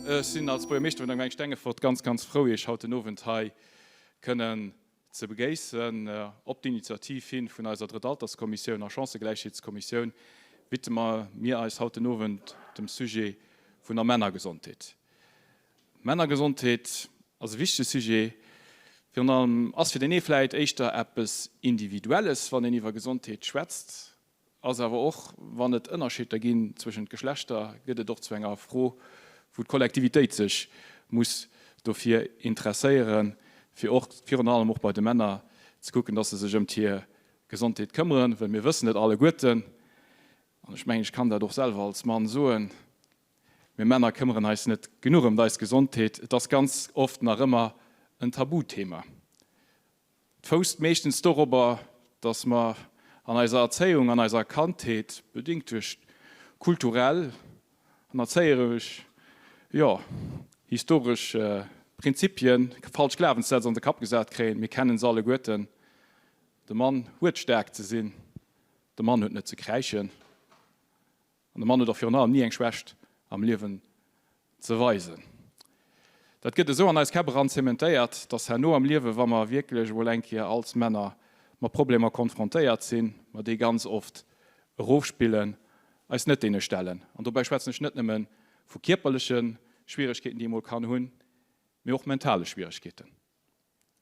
Ech sinn als Buergermeeschter vun der Gemeng Stengefort ganz, ganz frou, Iech haut den Owend hei kënnen ze begéissen. Op d'Initiativ hin vun eiser Drëttalterskommissioun a Chancëgläichheetskommissioun widme mir eis haut den Owend dem Sujet vun der Männergesondheet. Männergesondheet ass e wichtege Sujet, virun allem ass fir deen ee vläit éischter eppes Individuelles, wann een iwwer Gesondheet schwätzt, ass awer och, wann et Ënnerscheeder ginn zwëschent Geschlechter, gëtt et och zu enger Fro, wou d'Kollektivitéit sech muss dofir interesséieren, fir och virun allem och bei de Männer ze kucken, dass se sech ëmt hir Gesondheet këmmeren, well mir wëssen et alleguerten, an ech mengen, ech kann dat och selwer als Mann soen, Mir Männer këmmeren eis net genuch ëmt eis Gesondheet, et ass ganz oft nach ëmmer en Tabuthema. Et fousst meeschtens dorobber, dass mer an eiser Erzéiung, an eiser Kandheet, bedingt duerch kulturell an erzéieresch, jo, historesch Prinzipien, falsch Glawenssätz an de Kapp gesat kréien. Mir kennen se alleguerten, De Mann huet staark ze sinn, de Mann huet net ze kräischen. An de Mann huet och virun allem ni eng Schwächt am Liewen ze weisen. Dat gëtt esou an eis Käpp eran zementéiert, dass herno am Liewen, wa mer wierklech emol eng Kéier als Männer mat Problemer konfrontéiert sinn, mer déi ganz oft erofspillen, eis net deene stellen. An dobäi schwätzen ech net nëmme vu kierperleche Schwieregkeeten, déi ee mol kann hunn, mee och mentale Schwieregkeeten.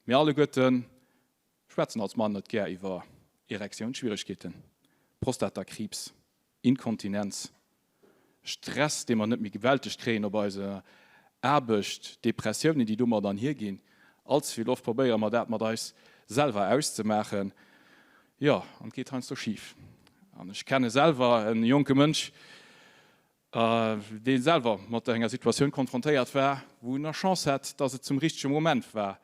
Mir alleguerte schwätzen als Mann net gär iwwer Erektiounsschwieregkeeten, Prostatakriibs, Inkontinenz, Stress, dee mer net méi gewältegt kréien op eiser Aarbecht, Depressiounen, déi domat anhierginn. All ze vill oft probéiere mer dat mat eis selwer auszemaachen, jo, an et geet heiansdo schif. An ech kenne selwer e jonke Mënsch, dee selwer mat enger Situatioun konfrontéiert war, wou en nach Chance hat, dass et zum richtege Moment war,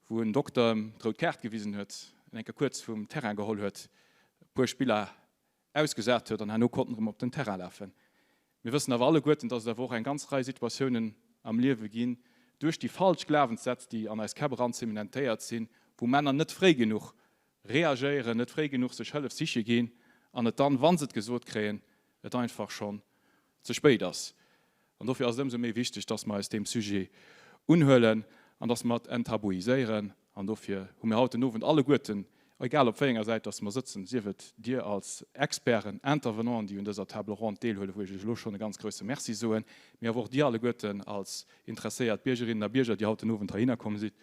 wou en Dokter em d'rout Kaart gewisen huet, en eng Kéier kuerz vum Terrain geholl huet, e puer Spiller ausgesat huet an herno konnt en erëm op den Terrain lafen. Mir wëssen awer alleguerten, dass et awer och eng ganz Rei Situatiounen am Liewe ginn, duerch déi falsch Glawenssätz, déi an eis Käpp eran zementéiert sinn, wou Männer net fréi genuch reagéieren, net fréi genuch sech Hëllef siche ginn an et dann, wa se et gesot kréien, et einfach schonn ze spéit ass. An dofir ass et ëmsou méi wichteg, dass mer eis deem Sujet unhuelen an dass mer et enttabuiséieren. An dofir hu mir haut den Owend alleguerten, egal op wéi enger Säit dass mer sëtzen, sief et Dir als Experten, Intervenanten, déi un dëser Table ronde deelhuelen, wou ech Iech elo schonn e ganz grouse Merci soen, mee awer och Dir alleguerten als interesséiert Biergerinnen a Bierger, déi haut den Owend heihinner komm sidd,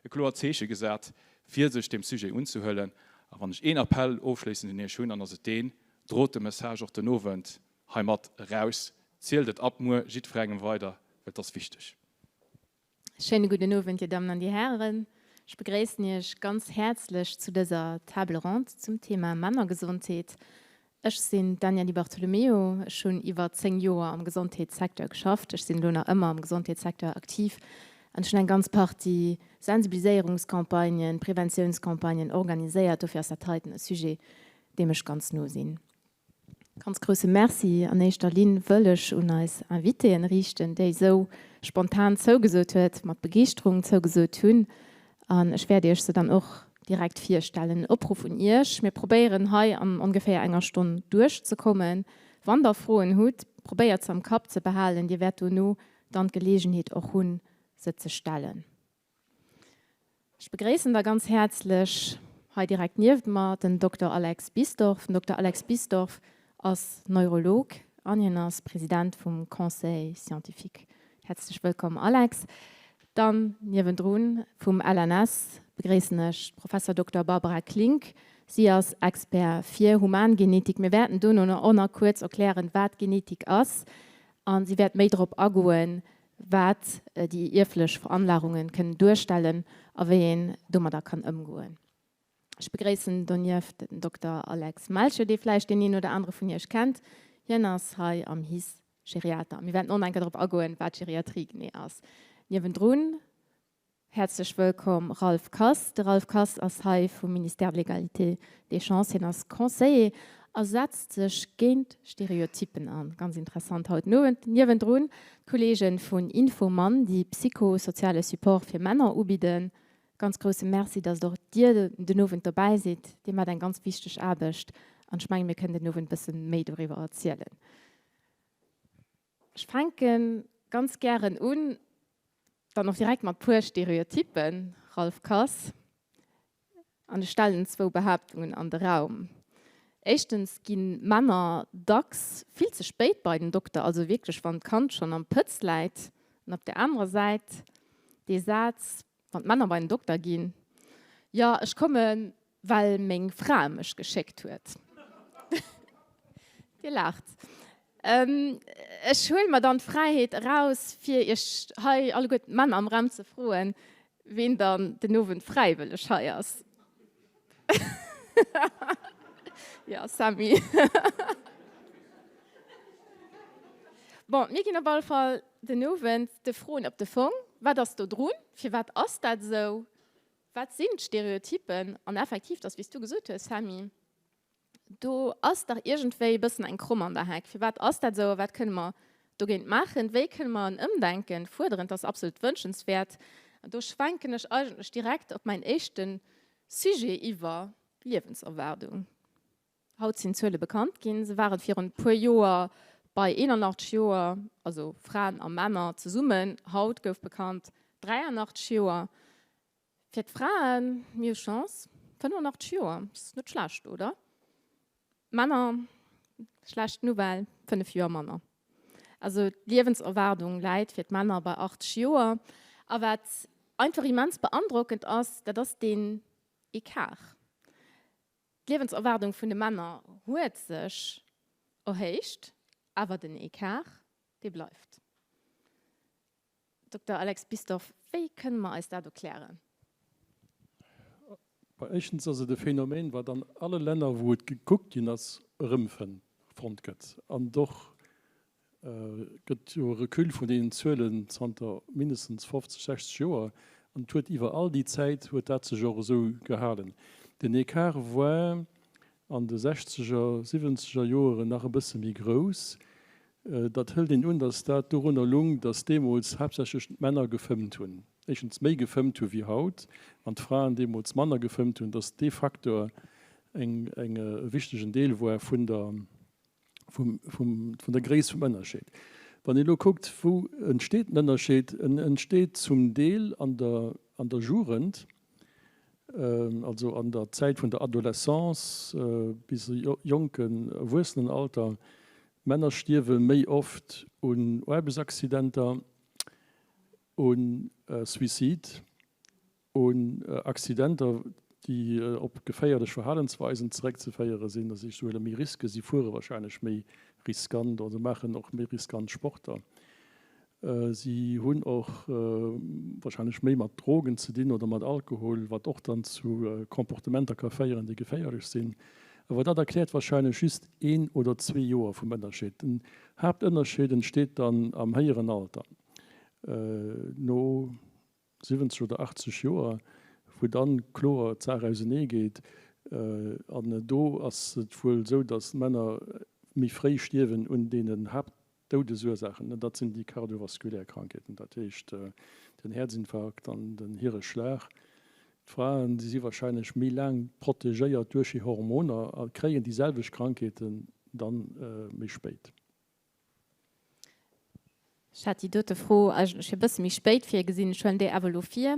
e kloert Zeeche gesat, fir sech deem Sujet unzehuelen. A wann ech een Appell ofschléissend un Iech hunn, dann ass et deen, Drot de Message och den Owend heimat eraus, zielt et ab muer jiddwerengem weider, well et ass wichteg. Schéine gudden Owend, Dir Dammen an Dir Hären. Ech begréissen Iech ganz häerzlech zu dëser Table ronde zum Thema Männergesondheet. Ech sinn d'Dania Di Bartolomeo. Ech hunn iwwer 10 Joer am Gesondheetssecteur geschafft. Ech sinn elo nach ëmmer am Gesondheetssecteur aktiv an ech hunn eng ganz Partie Sensibiliséierungscampagnen, Preventiounscampagnen organiséiert. Dofir ass dat heiten e Sujet, deem ech ganz no sinn. Ganz grousse Merci an éischter Linn wëll ech un eis Invitéen riichten, déi esou spontan zougesot huet, mat Begeeschterung zougesot hunn. An ech wäert Iech se dann och direkt virstellen. En Opruff un Iech, Mir probéieren hei an ongeféier enger Stonn duerchzekommen. Wann Der Froen hutt, probéiert se am Kapp ze behalen. Dir wäert dono dann d'Geleegenheet och hunn, se ze stellen. Ech begréissen da ganz häerzlech hei direkt nieft mer den Dokter Alex Bisdorff. Den Dokter Alex Bisdorff ass Neurolog an hien ass President vum Conseil scientifique. Häerzlech wëllkomm Alex. Dann niewendrun vum LNS begréissen ech d'Professor Dokter Barbara Klink. Si ass Expert fir Humangenetik. Mir wäerten dono och nach kuerz erklären, wat Genetik ass a si wäert méi drop agoen, wat déi ierflech Veranlagungen kënnen duerstellen a wéi een domadder kann ëmgoen. Ech begréissen donieft den Dokter Alex Melcher, dee vläicht deen een oder anere vun Iech kennt. Hien ass hei am HIS Geriater. Mir wäerten och nach eng Kéier drop agoen, wat Geriatrie genee ass. Niewendrun Häerzlech wëllkomm Ralph Kass. De Ralph Kass ass hei vum Ministère de l'Égalité des chances. Hien ass Conseiller a setzt sech géint Stereotyppen an. Ganz interessant haut den Owend. Niewendrun d'Kolleege vun Infomann, déi psychosoziale Support fir Männer ubidden. Ganz grousse Merci, datt och Dir den Owend dobäi sidd. Dir maacht eng ganz wichteg Aarbecht. An ech mengen, mir kënnen den Owend e bësse méi doriwwer erzielen. Ech fänke ganz gären un, dann och direkt mat puer Stereotypen, Ralph Kass. An ech stellen zwou Behaaptungen an de Raum. Éischtens gi Männer dacks vill ze spéit bei den Dokter, also wierklech wann d'Kand schonn am Pëtz läit. An op der anerer Säit dee Saz, wann d'Männer bei den Dokter ginn, Jo, ech kommen, well meng Fra mech geschéckt huet. Dir laacht. Ech huele mer dann d'Fräiheet eraus, fir Iech hei alleguer d'Männer am Raum ze froen, ween dann den Owend fräiwëlleg hei ass. Jo, Sammy. Bon, mir ginn op alle Fall den Owend de Froen op de Fong. Wat ass do drun? Firwat ass dat esou? Wat sinn d'Stereotypen? An effektiv, dass, wéi s du gesot hues, Sammy, do ass dach iergendwéi e bëssen eng Kromm an der Heck. Firwat ass dat esou a wat kënne mer dogéint maachen? Wéi kënne mer en Ëmdenken fuerderen? Dat ass absolut wënschenswäert. An do schwenken ech eigentlech direkt op mäin éischte Sujet iwwer, Liewenserwaardung. Haut sinn d'Zuele bekannt ginn. Se waren virun e puer Joer bei 81 Joer, also Fraen a Männer zesummen. Haut gouf bekannt 83 Joer. Fir d'Fraen, mir hu Chance, 85 Joer, ass net schlecht, oder? D'Männer, schlecht Nouvelle, 5 Joer manner. Also d'Liewenserwaardung läit fir d'Männer bei 80 Joer. A wat einfach immens beandrockend ass, dat ass deen Ecart. D'Liewenserwaardung vun de Männer huet sech erhéicht, awer den Ecart, dee bleift. Dokter Alex Bisdorff, wéi kënne mer eis dat erklären? Bah, éischtens ass et e Phänomen, wat an alle Länner, wou et gekuckt ginn ass, erëmfonnt gëtt. An och gëtt jo e Recul vun deenen Zuelen zanter mindestens 50, 60 Joer. An et huet iwwer all déi Zäit huet dat sech och esou gehalen. Den Ecart war an de sechzeger, siwwenzeger Joeren nach e bësse méi grouss. Dat hëlt een un, datt dat dorunner lung, datt deemools haaptsächlech d'Männer gefëmmt hunn, éischtens méi gefëmmt hu wéi haut, an d'Fraen deemools manner gefëmmt hunn, datt dee Facteur eng e wichtegen Deel war vun der vum vum vun der Gréisst vum Ënnerscheed. Wann ee lo kuckt, wou entsteet den Ënnerscheed, en entsteet zum Deel an der an der Jugend, also an der Zäit vun der Adolescence bis e jonken Erwuessenenalter. Männer stierwe méi oft un Aarbechtsaccidenter, u Suicide, un Accidenter, déi op geféierlech Verhalensweisen zeréckzeféiere sinn. Also si huele méi Risken, si fuere warscheinlech méi riskant oder maachen och méi riskant Sporter. Si hunn och warscheinlech méi mat Drogen ze dinn oder mat Alkohol, wat och dann zu Comportementer ka féieren, déi geféierlech sinn. Awer dat erkläert warscheinlech just een oder zwee Joer vum Ënnerscheed. Den Haaptënnerscheed entsteet dann am héieren Alter, no 70 oder 80 Joer, wou dann kloer d'Saach ausenee geet. An do ass et wuel esou, datt d'Männer méi fréi stierwen un deenen Haapt Doudesursaachen, dat sinn déi kardiovaskulär Krankheeten, dat heescht den Häerzinfarkt an den Hireschlag. D'Fraen, déi si warscheinlech méi laang protegéiert duerch hir Hormoner a kréien déi selwecht Krankheeten dann méi spéit. Ech hat déi dote Fro eigentlech fir e bësse méi spéit virgesinn. Ech huelen déi awer elo vir.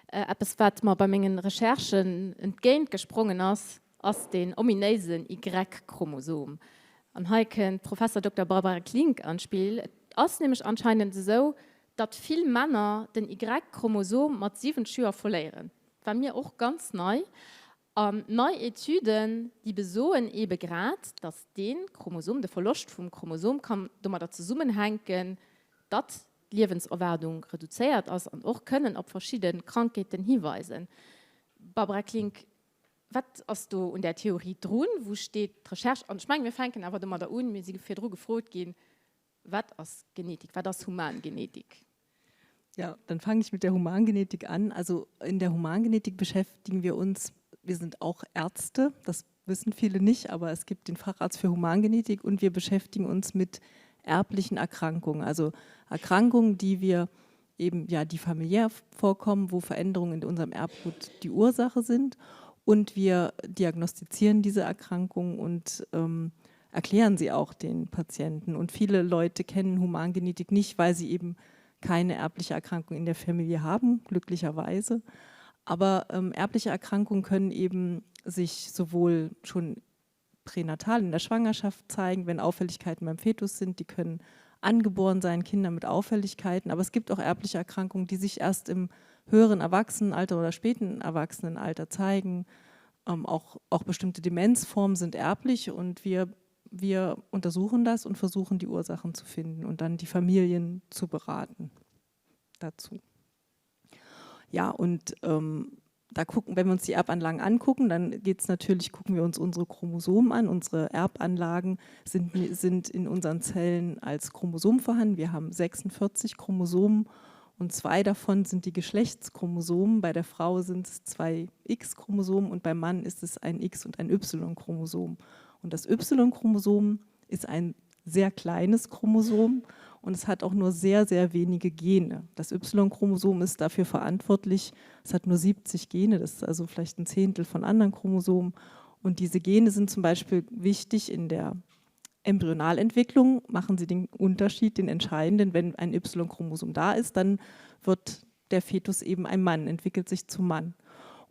Eppes, wat mer bei mengen Recherchen entgéint gesprongen ass, ass deen ominéisen Y-Chromosom. An hei kënnt d'Professer Dokter Barbara Klink an d'Spill. Et ass nämlech anscheinend esou, datt vill Männer den Y-Chromosom mat 70 Joer verléieren. War mir och ganz nei. An nei Etüden, déi besoen eebe grad, datt dee Chromosom, de Verloscht vum Chromosom kann domadder zesummenhänken, datt d'Liewenserwaardung reduzéiert ass an och kënnen op verschidde Krankheeten hiweisen. Barbara Klink, Wat ass do un där Theorie drun? Wou steet d'Recherche? An ech mengen, mir fänken awer domadder un, mir si virdru gefrot ginn, Wat ass Genetik? Wat ass Humangenetik? Ja, dann fange ich mit der Humangenetik an. Also in der Humangenetik beschäftigen wir uns, wir sind auch Ärzte, das wissen viele nicht, aber es gibt den Facharzt für Humangenetik und wir beschäftigen uns mit erblichen Erkrankungen, also Erkrankungen, die wir eben ja die familiär vorkommen, wo Veränderungen in unserem Erbgut die Ursache sind. Und wir diagnostizieren diese Erkrankung und ähm, erklären sie auch den Patienten. Und viele Leute kennen Humangenetik nicht, weil sie eben keine erbliche Erkrankung in der Familie haben, glücklicherweise. Aber ähm, erbliche Erkrankungen können eben sich sowohl schon pränatal in der Schwangerschaft zeigen, wenn Auffälligkeiten beim Fetus sind, die können angeboren sein, Kinder mit Auffälligkeiten. Aber es gibt auch erbliche Erkrankungen, die sich erst im höheren Erwachsenenalter oder späten Erwachsenenalter zeigen. Ähm, auch, auch bestimmte Demenzformen sind erblich und wir, wir untersuchen das und versuchen, die Ursachen zu finden und dann die Familien zu beraten dazu. Ja, und ähm, da gucken, wenn wir uns die Erbanlagen angucken, dann geht es natürlich, gucken wir uns unsere Chromosomen an. Unsere Erbanlagen sind, sind in unseren Zellen als Chromosom vorhanden. Wir haben 46 Chromosomen und zwei davon sind die Geschlechtschromosomen. Bei der Frau sind es zwei X-Chromosomen und beim Mann ist es ein X- und ein Y-Chromosom. Und das Y-Chromosom ist ein sehr kleines Chromosom und es hat auch nur sehr, sehr wenige Gene. Das Y-Chromosom ist dafür verantwortlich, es hat nur 70 Gene, das ist also vielleicht ein Zehntel von anderen Chromosomen. Und diese Gene sind zum Beispiel wichtig in der Embryonalentwicklung, machen sie den Unterschied, den entscheidenden, wenn ein Y-Chromosom da ist, dann wird der Fetus eben ein Mann, entwickelt sich zum Mann.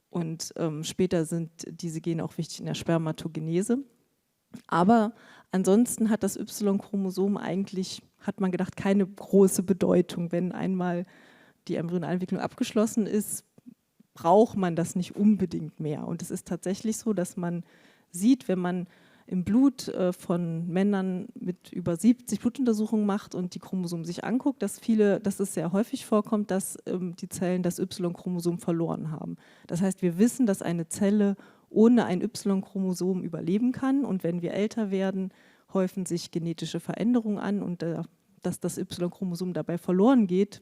Und ähm, später sind diese Gene auch wichtig in der Spermatogenese. Aber ansonsten hat das Y-Chromosom eigentlich, hat man gedacht, keine große Bedeutung. Wenn einmal die Embryonalentwicklung abgeschlossen ist, braucht man das nicht unbedingt mehr. Und es ist tatsächlich so, dass man sieht, wenn man im Blut äh, von Männern mit über 70 Blutuntersuchungen macht und die Chromosomen sich anguckt, dass viele, dass es sehr häufig vorkommt, dass ähm, die Zellen das Y-Chromosom verloren haben. Das heißt, wir wissen, dass eine Zelle ohne ein Y-Chromosom überleben kann und wenn wir älter werden, häufen sich genetische Veränderungen an und äh, dass das Y-Chromosom dabei verloren geht,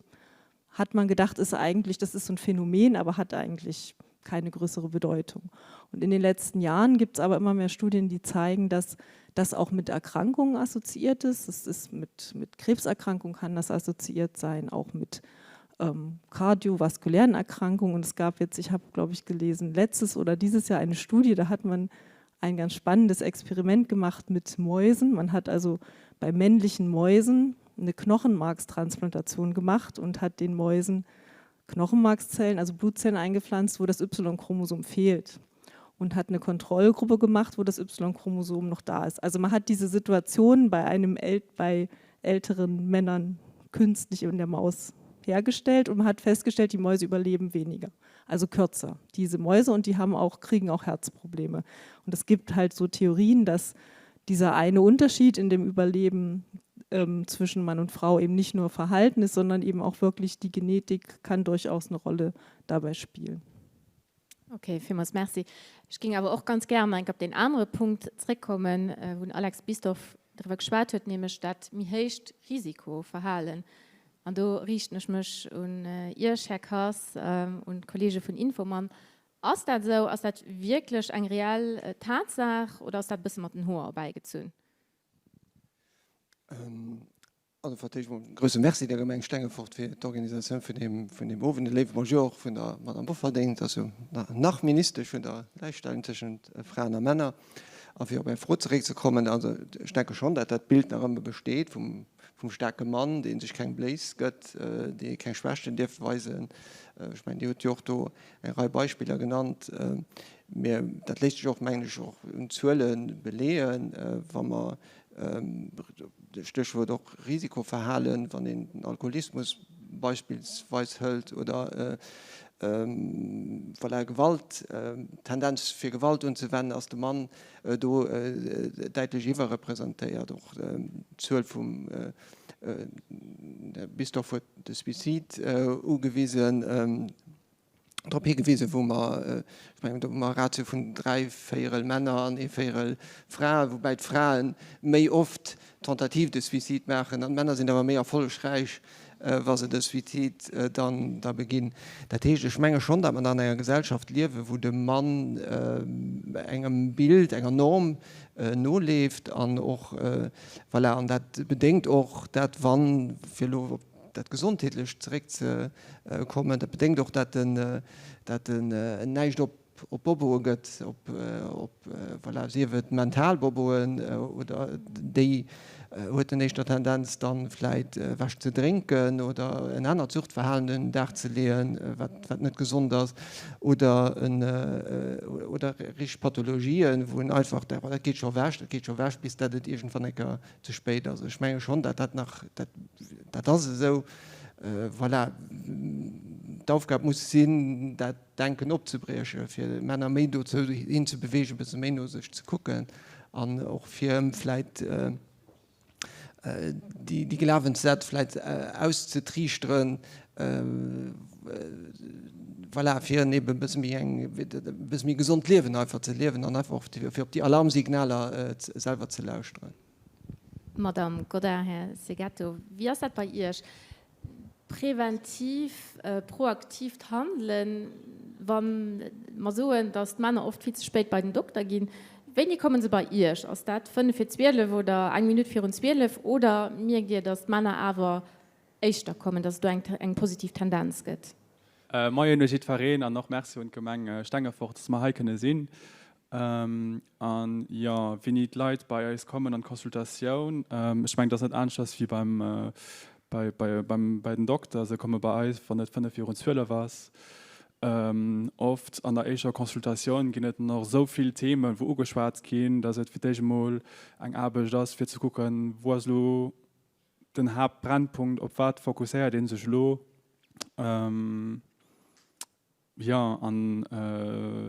hat man gedacht, ist eigentlich, das ist so ein Phänomen, aber hat eigentlich keine größere Bedeutung. Und in den letzten Jahren gibt es aber immer mehr Studien, die zeigen, dass das auch mit Erkrankungen assoziiert ist. Das ist mit, mit Krebserkrankungen kann das assoziiert sein, auch mit ähm, kardiovaskulären Erkrankungen. Und es gab jetzt, ich habe, glaube ich, gelesen, letztes oder dieses Jahr eine Studie, da hat man ein ganz spannendes Experiment gemacht mit Mäusen. Man hat also bei männlichen Mäusen eine Knochenmarkstransplantation gemacht und hat den Mäusen Knochenmarkszellen, also Blutzellen eingepflanzt, wo das Y-Chromosom fehlt und hat eine Kontrollgruppe gemacht, wo das Y-Chromosom noch da ist. Also man hat diese Situation bei einem äl bei älteren Männern künstlich in der Maus hergestellt und man hat festgestellt, die Mäuse überleben weniger, also kürzer. Diese Mäuse und die haben auch, kriegen auch Herzprobleme. Und es gibt halt so Theorien, dass dieser eine Unterschied in dem Überleben ähm, zwischen Mann und Frau eben nicht nur Verhalten ist, sondern eben auch wirklich die Genetik kann durchaus eine Rolle dabei spielen. Okay, villmools Merci. Ech géing awer och ganz gär nach eng Kéier op deen anere Punkt zréckkommen, wou den Alex Bisdorff driwwer geschwat huet, nämlech dat méi héicht Risikoverhalen. An do riichten ech mech un Iech, Här Kass, un d'Kollege vun Infomann. Ass dat esou? Ass dat wierklech eng reell Tatsaach oder ass dat e bësse mat den Hoer erbäigezunn? Also fir d'éischt emol e grouse Merci der Gemeng Stengefort fir d'Organisatioun vun deem, vun deem Owend. E léiwe Bonjour och vun der Madame Bofferding, dat ass jo nach Ministesch vun der Gläichstellung tëschent Fraen a Männer. A fir op Är Fro zeréckzekommen, also ech denke schonn, dat dat Bild nach ëmmer besteet vum, vum staarke Mann, dee sech keng Bléis gëtt, dee keng Schwächten dierf weisen. Ech mengen, Dir hutt jo och do eng Rei Beispiller genannt. Mä dat léisst sech och, mengen ech, och un Zuele beleeën, wa mer Stéchwuert och Risikoverhalen, wann een den Alkoholismus beispillsweis hëlt oder voilà, Gewalt, d'Tendenz fir Gewalt unzewennen, ass de Mann do däitlech iwwerrepresentéiert. Och d'Zuel vum, Här Bisdorff huet de Suicide ugewisen, drop higewisen, wou mer, ech mengen, do hu mer e Ratio vun dräivéierel Männer an ee Véierel Fraen, woubäi d'Frae méi oft Tentative de suicide maachen an d'Männer sinn awer méi erfollegräich, wa se de Suicide dann da beginn. Dat heescht, ech menge schonn, datt mer an enger Gesellschaft liewen, wou de Mann engem Bild, enger Norm noleeft an och, voilà, an dat bedéngt och dat, wann, fir elo op dat Gesondheetlecht zeréckzekommen, dat bedéngt och, dat en, dat en näischt op. op Boboe gëtt, op, op, voilà, sief et mental Boboen oder déi huet en éischter Tendenz dann vläit ewech ze drénken oder en anert Suchtverhalen un den Dag ze leeën, wat, wat net gesond ass, oder en, oder richteg Pathologien, wou en einfach, dat geet scho ewech, dat geet scho ewech, bis dat et iergendwann eng Kéier ze spéit ass. Ech menge schonn, datt dat nach, dat, dat ass esou. Voilà, d'Aufgab muss sinn, dat Denken opzebriechen, fir Männer méi dozou hinzebewegen, e bësse méi no sech ze kucken an och fir vläit déi Glawenssätz vläit auszetriichteren, voilà, fir eben e bësse méi eng, e bësse méi gesond Liewen einfach ze liewen an einfach och fir op déi Alarmsignaler selwer ze lauschteren. Madame Godin, Här Segato, wéi ass dat bei Iech? Präventiv, proaktiivt Handelen, wa mer soen, datt d'Männer oft vill ze spéit bei den Dokter ginn, wéini komme se bei Iech? Ass dat fënnef vir 12 oder eng Minutt virun 12? Oder mierkt Dir, datt d'Männer awer éischter kommen, datt et do eng positiv Tendenz gëtt? Moien u jiddwereen an och Merci un d'Gemeng Stengefort, dass mer hei kënne sinn. An jo, wéini d'Leit bei eis kommen an d'Consultatioun, ech mengen, et ass net aneschters wéi beim, bei, bei, beim, bei den Dokter, se komme bei eis, wann et fënnef virun 12 ass. Oft an der éischer Consultatioun ginn et nach esou vill Themen, wou ugeschwat ginn, dass et fir d'éischt emol eng Aarbecht ass, fir ze kucken, wou ass elo den Haaptbrennpunkt, op wat fokusséiert ee sech elo? Jo, an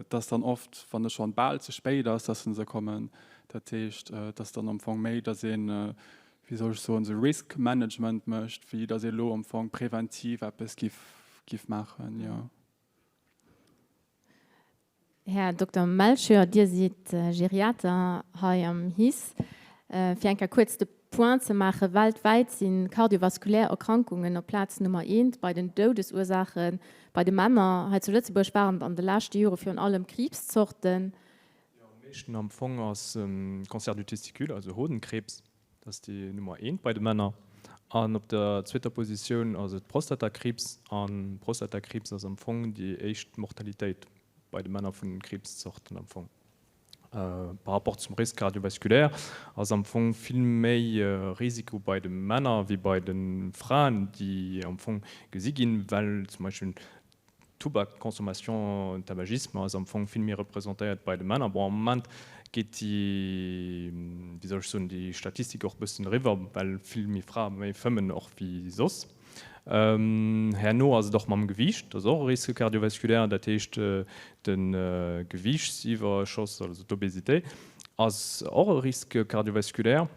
et ass dann oft, wann et schonn bal ze spéit ass, dass se kommen. Dat heescht, et ass dann am Fong méi, dass een, wéi soll ech soen, esou Risk Management mécht, wéi dass ee elo am Fong präventiv eppes giff maachen, jo. Här Dokter Melchior, Dir sidd Geriater hei am HIS. Fir eng Kéier kuerz de Point ze maachen, Weltwäit si kardiovaskulär Erkrankungen op Plaz Nummer eent bei den Doudesursaache bei de Männer. Hei zu Lëtzebuerg waren et an de leschte Jore virun allem Kriibszorten. Jo, am meeschten am Fong ass Cancer du testicule, also Hodenkrebs. Dat ass déi Nummer eent bei de Männer. An op der zweeter Positioun ass et Prostatakriibs. A Prostatakriibs ass am Fong déi éischt Mortalitéit bei de Männer vun den Kriibszorten am Fong. Par rapport zum Risque cardiovasculaire ass am Fong vill méi Risiko bei de Männer wéi bei de Fraen, déi am Fong gesi ginn, well zum Beispill D'Tubakconsommation, Tabagisme ass am Fong vill méi representéiert bei de Männer. Bon, am Moment geet déi, wéi soll ech soen, déi Statistik och e bëssen eriwwer, well vill méi Frae méi fëmmen och wéi soss. Herno ass et och mam Gewiicht, dat ass och e Risque cardiovasculaire, dat heescht de Gewiichsiwwerschoss, also d'Obésité, ass och e Risque cardiovasculaire.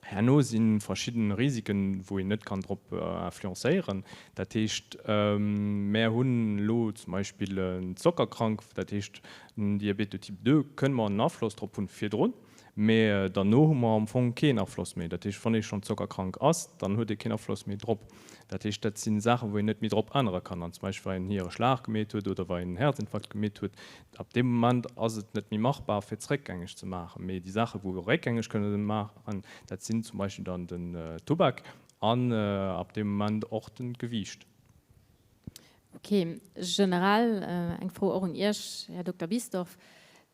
Herno si verschidden Risiken, wou een net kann drop influencéieren. Dat heescht, mär hunn elo zum Beispill en Zockerkrank, dat heescht den Diabète de type 2, kënne mer en Afloss drop hunn virdrun, mä derno hu mer am Fong keen Afloss méi. Dat heescht, wann ee schonn zockerkrank ass, dann huet ee keen Afloss méi drop. Dat heescht, dat si Saachen, wou een net méi drop ännere kann. An zum Beispill, wa een Hiereschlag gemeet huet oder wa een en Häerzinfarkt gemeet huet, Ab deem Moment ass et net méi machbar, fir et réckgängeg ze maachen. Mee déi Saachen, wou e réckgängeg kënne maachen, dat sinn zum Beispill dann den Tubak an ab deem Moment och den Gewiicht. Ok, generell eng Fro och un Iech, Här Dokter Bisdorff.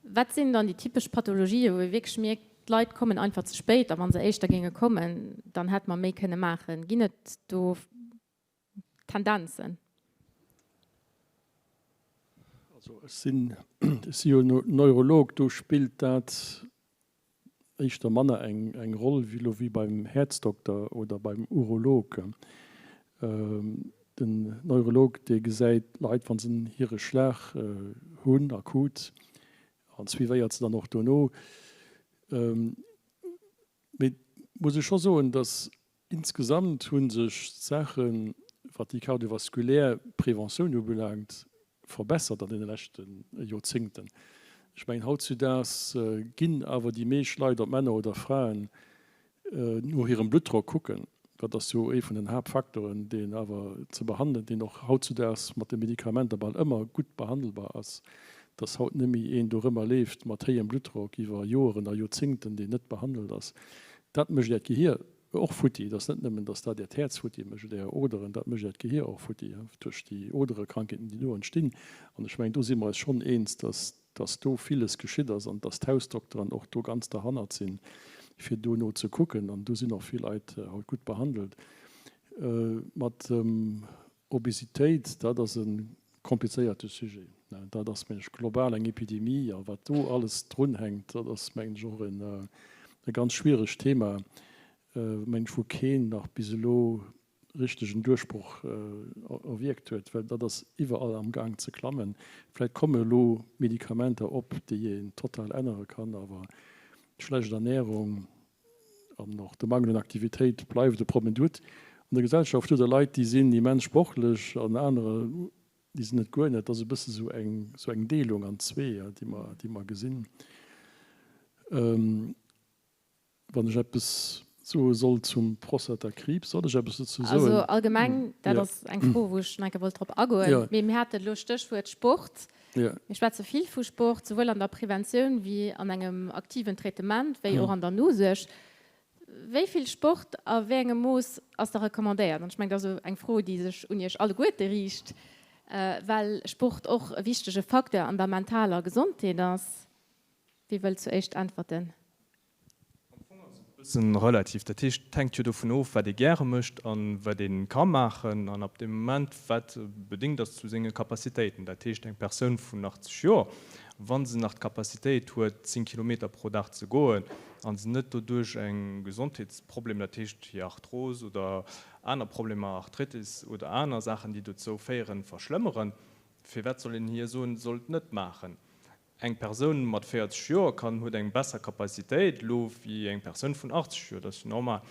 Wat sinn dann déi typesch Pathologien, wou ee wierklech mierkt, d'Leit kommen einfach ze spéit a wa se éischter géinge kommen, dann hätte mer méi kënne maachen? Ginn et do Tendenzen? Also ech sinn, ech si jo Neurolog, do spillt dat éischter manner eng eng Roll wéi elo wéi beim Häerzdokter oder beim Urolog. Den Neurolog, dee gesäit d'Leit, wa se hire Schlag hunn, akut, an suivéiert se dann och dono. Mee muss ech scho soen, datt Insgesamt hu sech d'Saachen, wat déi kardiovaskulär Preventioun ubelaangt, verbessert an deene leschte Joerzéngten. Ech mengen, hautzudaags ginn awer déi meescht Leit, ob Männer oder Fraen, no hirem Bluttdrock kucken. Dat ass jo ee vun den Haaptfacteuren, deen awer ze behandelen, deen och hautzudaags mat de Medikamenter bal ëmmer gutt behandelbar ass, dass haut net méi een dorëmmer leeft mat héijem Bluttdrock iwwer Joeren a Joerzéngten, deen net behandelt ass. Dat mécht Äert Gehier och futti. Et ass net nëmmen, dass dat Äert Häerz futti mécht oder Är Oderen, dat mécht Äert Gehier och futti duerch déi Oderekrankheeten, déi do entstinn. An ech mengen, do si mer eis schonn eens, dass. dass do villes geschitt ass an dass d'Hausdokteren och do ganz derhannert sinn, fir do no ze kucken. An do sinn och vill Leit haut gutt behandelt. Mat dem Obesitéit, dat ass e komplizéierte Sujet. Dat ass, mengen ech, global eng Epidemie. A wat do alles drunhänkt, dat ass, mengen ech, och e ganz schwieregt Thema, mengen ech, wou keen nach bis elo richtegen Duerchbroch erwierkt huet, well dat ass iwwerall am Gaang ze klammen. Vläicht komme elo Medikamenter op, déi een total ännere kann, awer schlecht Ernährung an och de Mangel un Aktivitéit bleift e Problem. Dir hutt an der Gesellschaft hutt Der Leit, déi sinn immens sportlech an anerer, déi sinn et guer net. Dat ass e bësse sou eng, sou eng Deelung an zwee, déi mer, déi mer gesinn. Wann ech eppes soe soll zum Prostatakriibs, soll ech eppes dozou soen? Also allgemeng, dat ass eng Fro, wou ech nach eng Kéier wollt drop agoen. Mee mir haten elo Stéchwuert Sport. Mir schwätze vill vu Sport, souwuel an der Preventioun wéi an engem aktiven Traitement, wéi och an der Nosuerg. Wéi vill Sport a wéi engem Mooss ass da recommandéiert? An ech mengen, dat ass eng Fro, déi sech un Iech alleguerte riicht, well Sport och e wichtege Facteur an der mentaler Gesondheet ass. Wie wëllt zu éischt äntwerten? Am Fong ass et e bëssen relativ. Dat heescht, et hänkt jo dovun of, wat ee gäre mécht a wat ee ka maachen an ab deem Moment, wat bedéngt ass zu senge Capacitéiten. Dat heescht, eng Persoun vun 80 Joer, wa se nach d'Capacitéit huet, 10 Kilometer pro Dag ze goen a se net doduerch eng Gesondheetsproblem, dat heescht hir Arthros oder aner Problemer, Arthritis oder aner Saachen, déi dozou féieren, verschlëmmeren, firwat soll een hir soen, se soll et net maachen? Eng Persoun mat 40 Joer kann huet eng besser Capacitéit elo wéi eng Persoun vun 80 Joer, dat ass jo normal.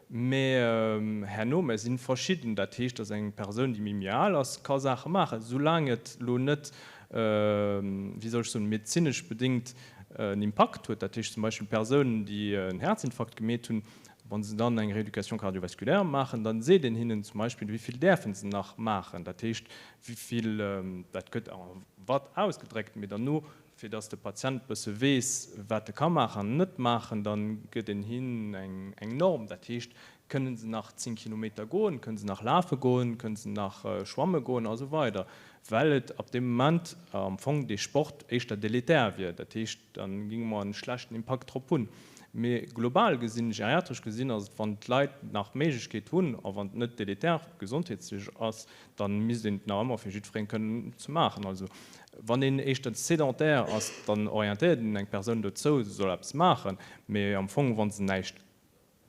Mä herno, mer si verschidden, dat heescht, datt eng Persoun, déi méi méi al ass, ka Saache maachen, soulaang et elo net, wéi soll ech soen, medezinesch bedéngt en Impakt huet. Dat heescht zum Beispill Persounen, déi en Häerzinfarkt gemeet hunn, wa se dann eng Rééducation cardiovasculaire maachen, da seet een hinnen zum Beispill, wéi vill däerfe se nach maachen. Dat heescht, wéi vill, dat gëtt en Watt ausgedréckt, mee derno, fir dass de Patient bësse weess, wat e ka maachen an net maachen, da gëtt een him eng Norm. Dat heescht, kënnen se nach 10 Kilometer goen, kënnen se nach lafe goen, kënnen se nach schwamme goen a sou weider, well et ab deem Moment am Fong dee Sport éischter délétère wier. Dat heescht, da géinge mer en schlechten Impakt drop hunn. Mee global gesinn, geriatresch gesinn, ass et, wann d'Leit nach d'Méiglechkeet hunn a wann et net délétère gesondheetslech ass, dann misst een et nach ëmmer fir jiddwereen kënnen ze maachen. Also wann een éischter sédentaire ass, dann orientéiert een eng Persoun dozou, se soll eppes maachen, mee am Fong, wa se näischt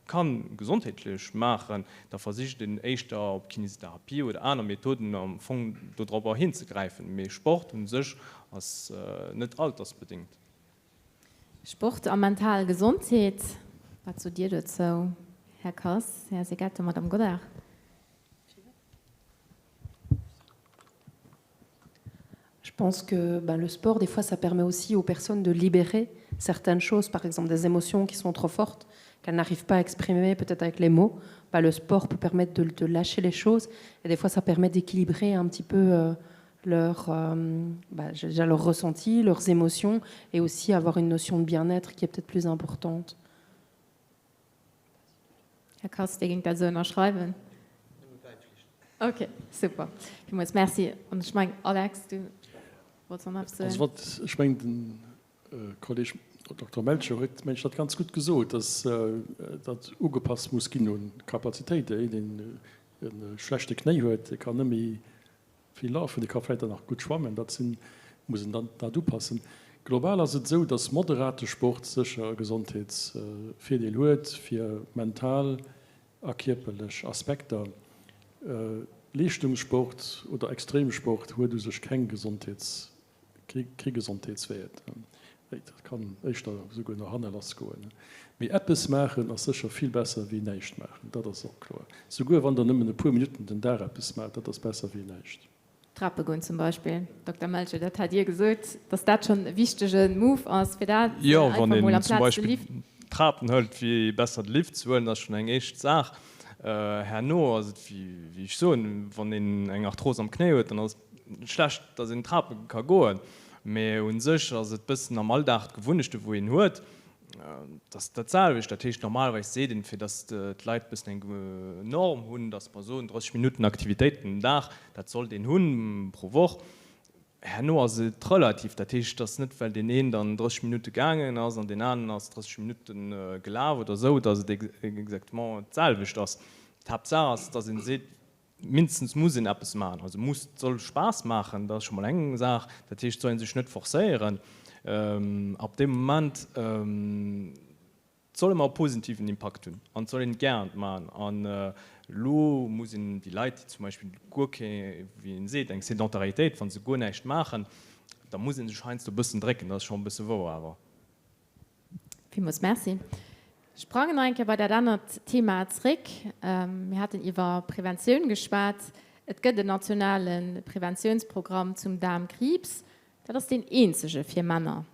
kann gesondheetlech maachen, da versicht een éischter op Kinésithérapie oder aner Methoden am Fong dodropper hinzegräifen. Mee Sport un sech ass net altersbedéngt. Sport a mental Gesondheet, wat sot Dir dozou, Här Kass, Här Segetto, Madame Godart? Je pense que ben, le sport, des fois, ça permet aussi aux personnes de libérer certaines choses, par exemple des émotions qui sont trop fortes, qu'elles n'arrivent pas à exprimer peut-être avec les mots. Ben, le sport peut permettre de, de lâcher les choses et des fois, ça permet d'équilibrer un petit peu euh, leur, euh, ben, déjà leur ressenti, leurs émotions et aussi avoir une notion de bien-être qui est peut-être plus importante. Här Kass, Dir géingt dat esou ënnerschreiwen? Ok, super. Villmools Merci. An ech mengen, Alex, du wollts och nach eppes soen. Also wat, ech mengen, de Kolleg Dokter Melcher huet, mengen ech, dat ganz gutt gesot, dass dat ugepasst muss ginn un d'Kapazitéiten. Een, deen e schlechte Knéi huet, dee kann net méi Vill lafen, dee ka vläit dann nach gutt schwammen, dat sinn, muss en dann dat upassen. Global ass et esou, datt moderate Sport sécher e Gesondheetsvirdeel huet fir mental a kierperlech Aspekter. Leeschtungssport oder Extremsport huet u sech keng Gesondheets, kee Gesondheetswäert. Dat kann éischter esouguer no hanne lass goen. Mee eppes maachen ass sécher vill besser wéi näischt maachen, dat ass och kloer. Souguer wann der nëmmen e puer Minutten den Dag eppes maacht, dat ass besser wéi näischt. Trape goen zum Beispill, Dokter Melcher, dat hat Dir gesot, datt dat schonn e wichtege Move ass, fir dat Jo, wann einfach mol een zum amplaz de Beispill Lift. d'Trapen hëlt, wéi besser de Lift ze huelen, ass schonn eng éischt Saach. Herno ass et, wéi ech soen, wann een eng Arthros am Knéi huet, dann ass et Schlecht, dass een Trape ka goen, mee un sech ass et bëssen am Alldag d'Gewunnechte wou een huet, dass dat selwecht. Dat heescht normalerweis seet een, fir dass d'Leit bëssen eng Norm hunn, dass mer soen 30 Minutten Aktivitéit den Dag, dat sollt een hunn pro Woch. Herno ass et relativ, dat heescht, et ass net, well deen een dann 30 Minutte gaangen ass an deen aneren ass 30 Minutte gelaf oder esou, datt et exactement d'selwecht ass. D'Haaptsaach ass, datt ee seet, mindestens muss een eppes maachen. Also muss, et soll Spaass maachen, dat ass scho mol eng Saach, dat heescht, et soll ee sech net forcéieren. Ab deem Moment. Et soll ëmmer e positiven Impakt hunn an et soll een et gären maachen. An elo muss een déi Leit, déi zum Beispill guer kee, wéi een seet, eng Sédentaritéit, wa se guer näischt maachen, da muss ee sech heiansdo e bëssen drécken. Dat ass schonn e bësse wouer awer. Villmools Merci. Ech sprangen nach eng Kéier bei dat anert Thema zréck. Mir haten iwwer Preventioun geschwat. Et gëtt en nationale Preventiounsprogramm zum Daarmkriibs. Dat ass deen eenzege fir Männer.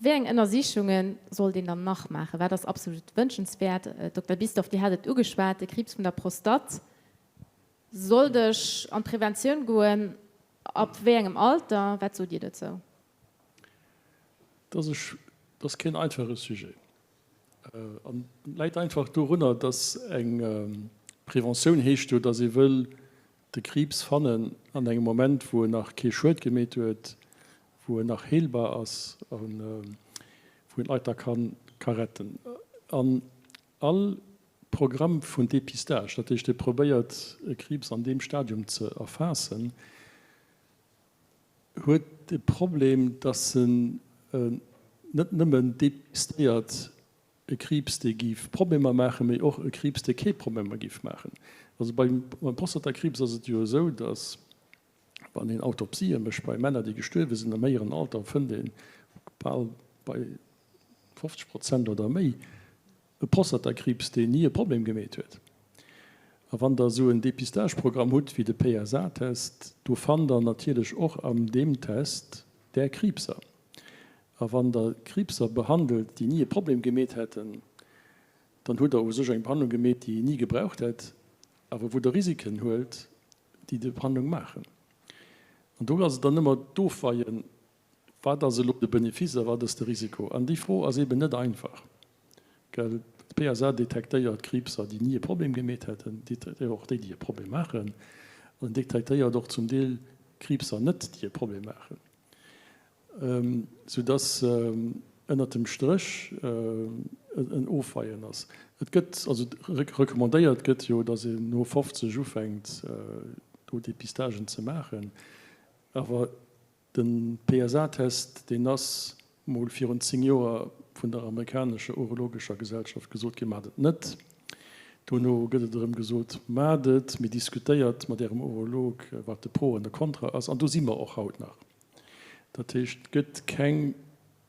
Wéi eng Ënnersichunge sollt een dann nach maachen? Wat ass absolut wënschenswäert? Dokter Bisdorff, Dir hat et ugeschwat, de Kriibs vun der Prostatt. Sollt ech an d'Preventioun goen? Ab wéi engem Alter? Wat sot Dir dozou? Dat ass keen einfache Sujet. An läit einfach dorunner, dass eng Preventioun heescht jo, dass ee wëll de Kriibs fannen an engem Moment, wou en nach kee Schued gemeet huet, wou en nach heelbar ass a wou een d'Leit da ka retten. An all Programm vun Dépistage, dat heescht, dee probéiert e Kriibs an deem Stadium ze erfaassen, huet de Problem, dass en net nëmmen depistéiert e Kriibs, dee géif Problemer maachen, mee och e Kriibs, dee kee Problemer géif maachen. Also beim Prostatakriibs ass et jo esou, dass wann een Autopsië mécht bei Männer, déi gestuerwe sinn am héijeren Alter, fënnt ee bal bei 50 Prozent oder méi e Prostatakriibs, deen ni e Problem gemeet huet. A wann Der esou en Dépistageprogramm hutt wéi de PSA-Test, do fannt Der natierlech och an deem Test där Kriibser. A wann Der Kriibser behandelt, déi ni e Problem gemeet hätten, dann hutt Der u sech eng Behandlung gemeet, déi een ni gebraucht hätt, awer wou Der Risiken huelt, déi déi Behandlung maachen. An do ass et dann ëmmer d'Ofweien, Wat ass elo de Benefice a wat ass de Risiko? An déi Fro ass eeben net einfach, well d'PSA detektéiert Kriibser, déi ni e Problem gemeet hätten, detektéiert och déi, déi e Problem maachen, an detektéiert och zum Deel Kriibser net, déi e Problem maachen, soudass ënnert dem Stréch en Ofweien ass. Et gëtt also recommandéiert gëtt jo, datt een no 50 ufänkt, do Depistagen ze maachen, awer Den PSA-Test, deen ass mol virun 10 Joer vun der amerikanescher urologescher Gesellschaft gesot ginn, maacht et net. Dono gëtt et erëm gesot, maacht et, mee diskutéiert mat Ärem Urolog, wat de Pro an de Contra ass. An do si mer och haut nach. Dat heescht, et gëtt keng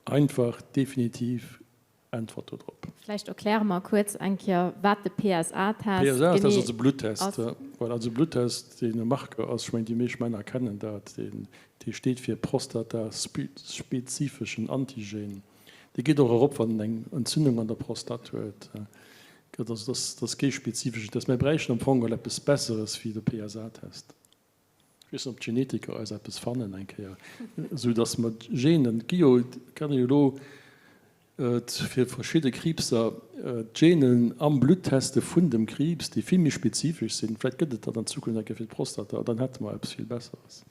einfach definitiv Äntwert do drop. Vläicht erkläre mer kuerz eng Kéier, wat de PSA-Test genee ass. PSA-Test ass e Bluttest. Voilà, also e Bluttest, deen e Marker ass. Ech mengen, déi meescht Männer kennen dat. Deen, dee steet fir Prostata-spezifeschen Antigen. Dee geet och erop, wann een eng Entzündung an der Prostate huet. Also dat ass kee spezifeschen Test. Mir bräichten am Fong geholl eppes Besseres wéi de PSA-Test. Ech weess net, ob d'Genetiker eis eppes fannen eng Kéier, esou datt mer d'Genen, et gi jo, et kann ee jo elo fir verschidde Kriibser d'Genen am Blutt teste vun dem Kriibs, déi vill méi spezifesch sinn. Vläicht gëtt et dat an Zukunft eng Kéier fir d'Prostata, dann hätte mer eppes vill Besseres.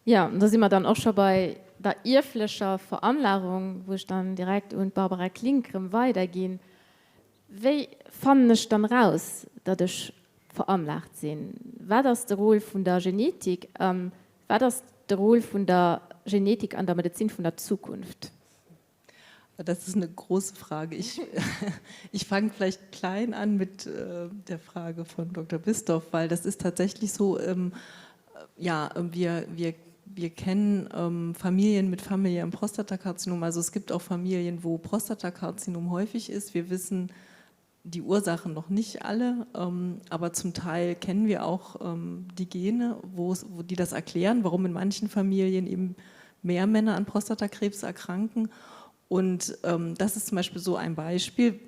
Jo, do si mer dann och scho bei der ierflecher Veranlagung, wou ech dann direkt un d'Barbara Klink erëm weiderginn. Wéi fannen ech dann raus, datt ech veranlaagt sinn? Wat ass de Rôle vun der Genetik a wat ass de Rôle vun der Genetik an der Medezin vun der Zukunft? Das ist eine große Frage. Ich, ich fange vielleicht klein an mit äh, der Frage von Dr. Bistorf, weil das ist tatsächlich so, ähm, ja, wir, wir, wir kennen ähm, Familien mit familiärem Prostatakarzinom. Also es gibt auch Familien, wo Prostatakarzinom häufig ist. Wir wissen die Ursachen noch nicht alle, ähm, aber zum Teil kennen wir auch ähm, die Gene, wo, wo die das erklären, warum in manchen Familien eben mehr Männer an Prostatakrebs erkranken. Und ähm, das ist zum Beispiel so ein Beispiel,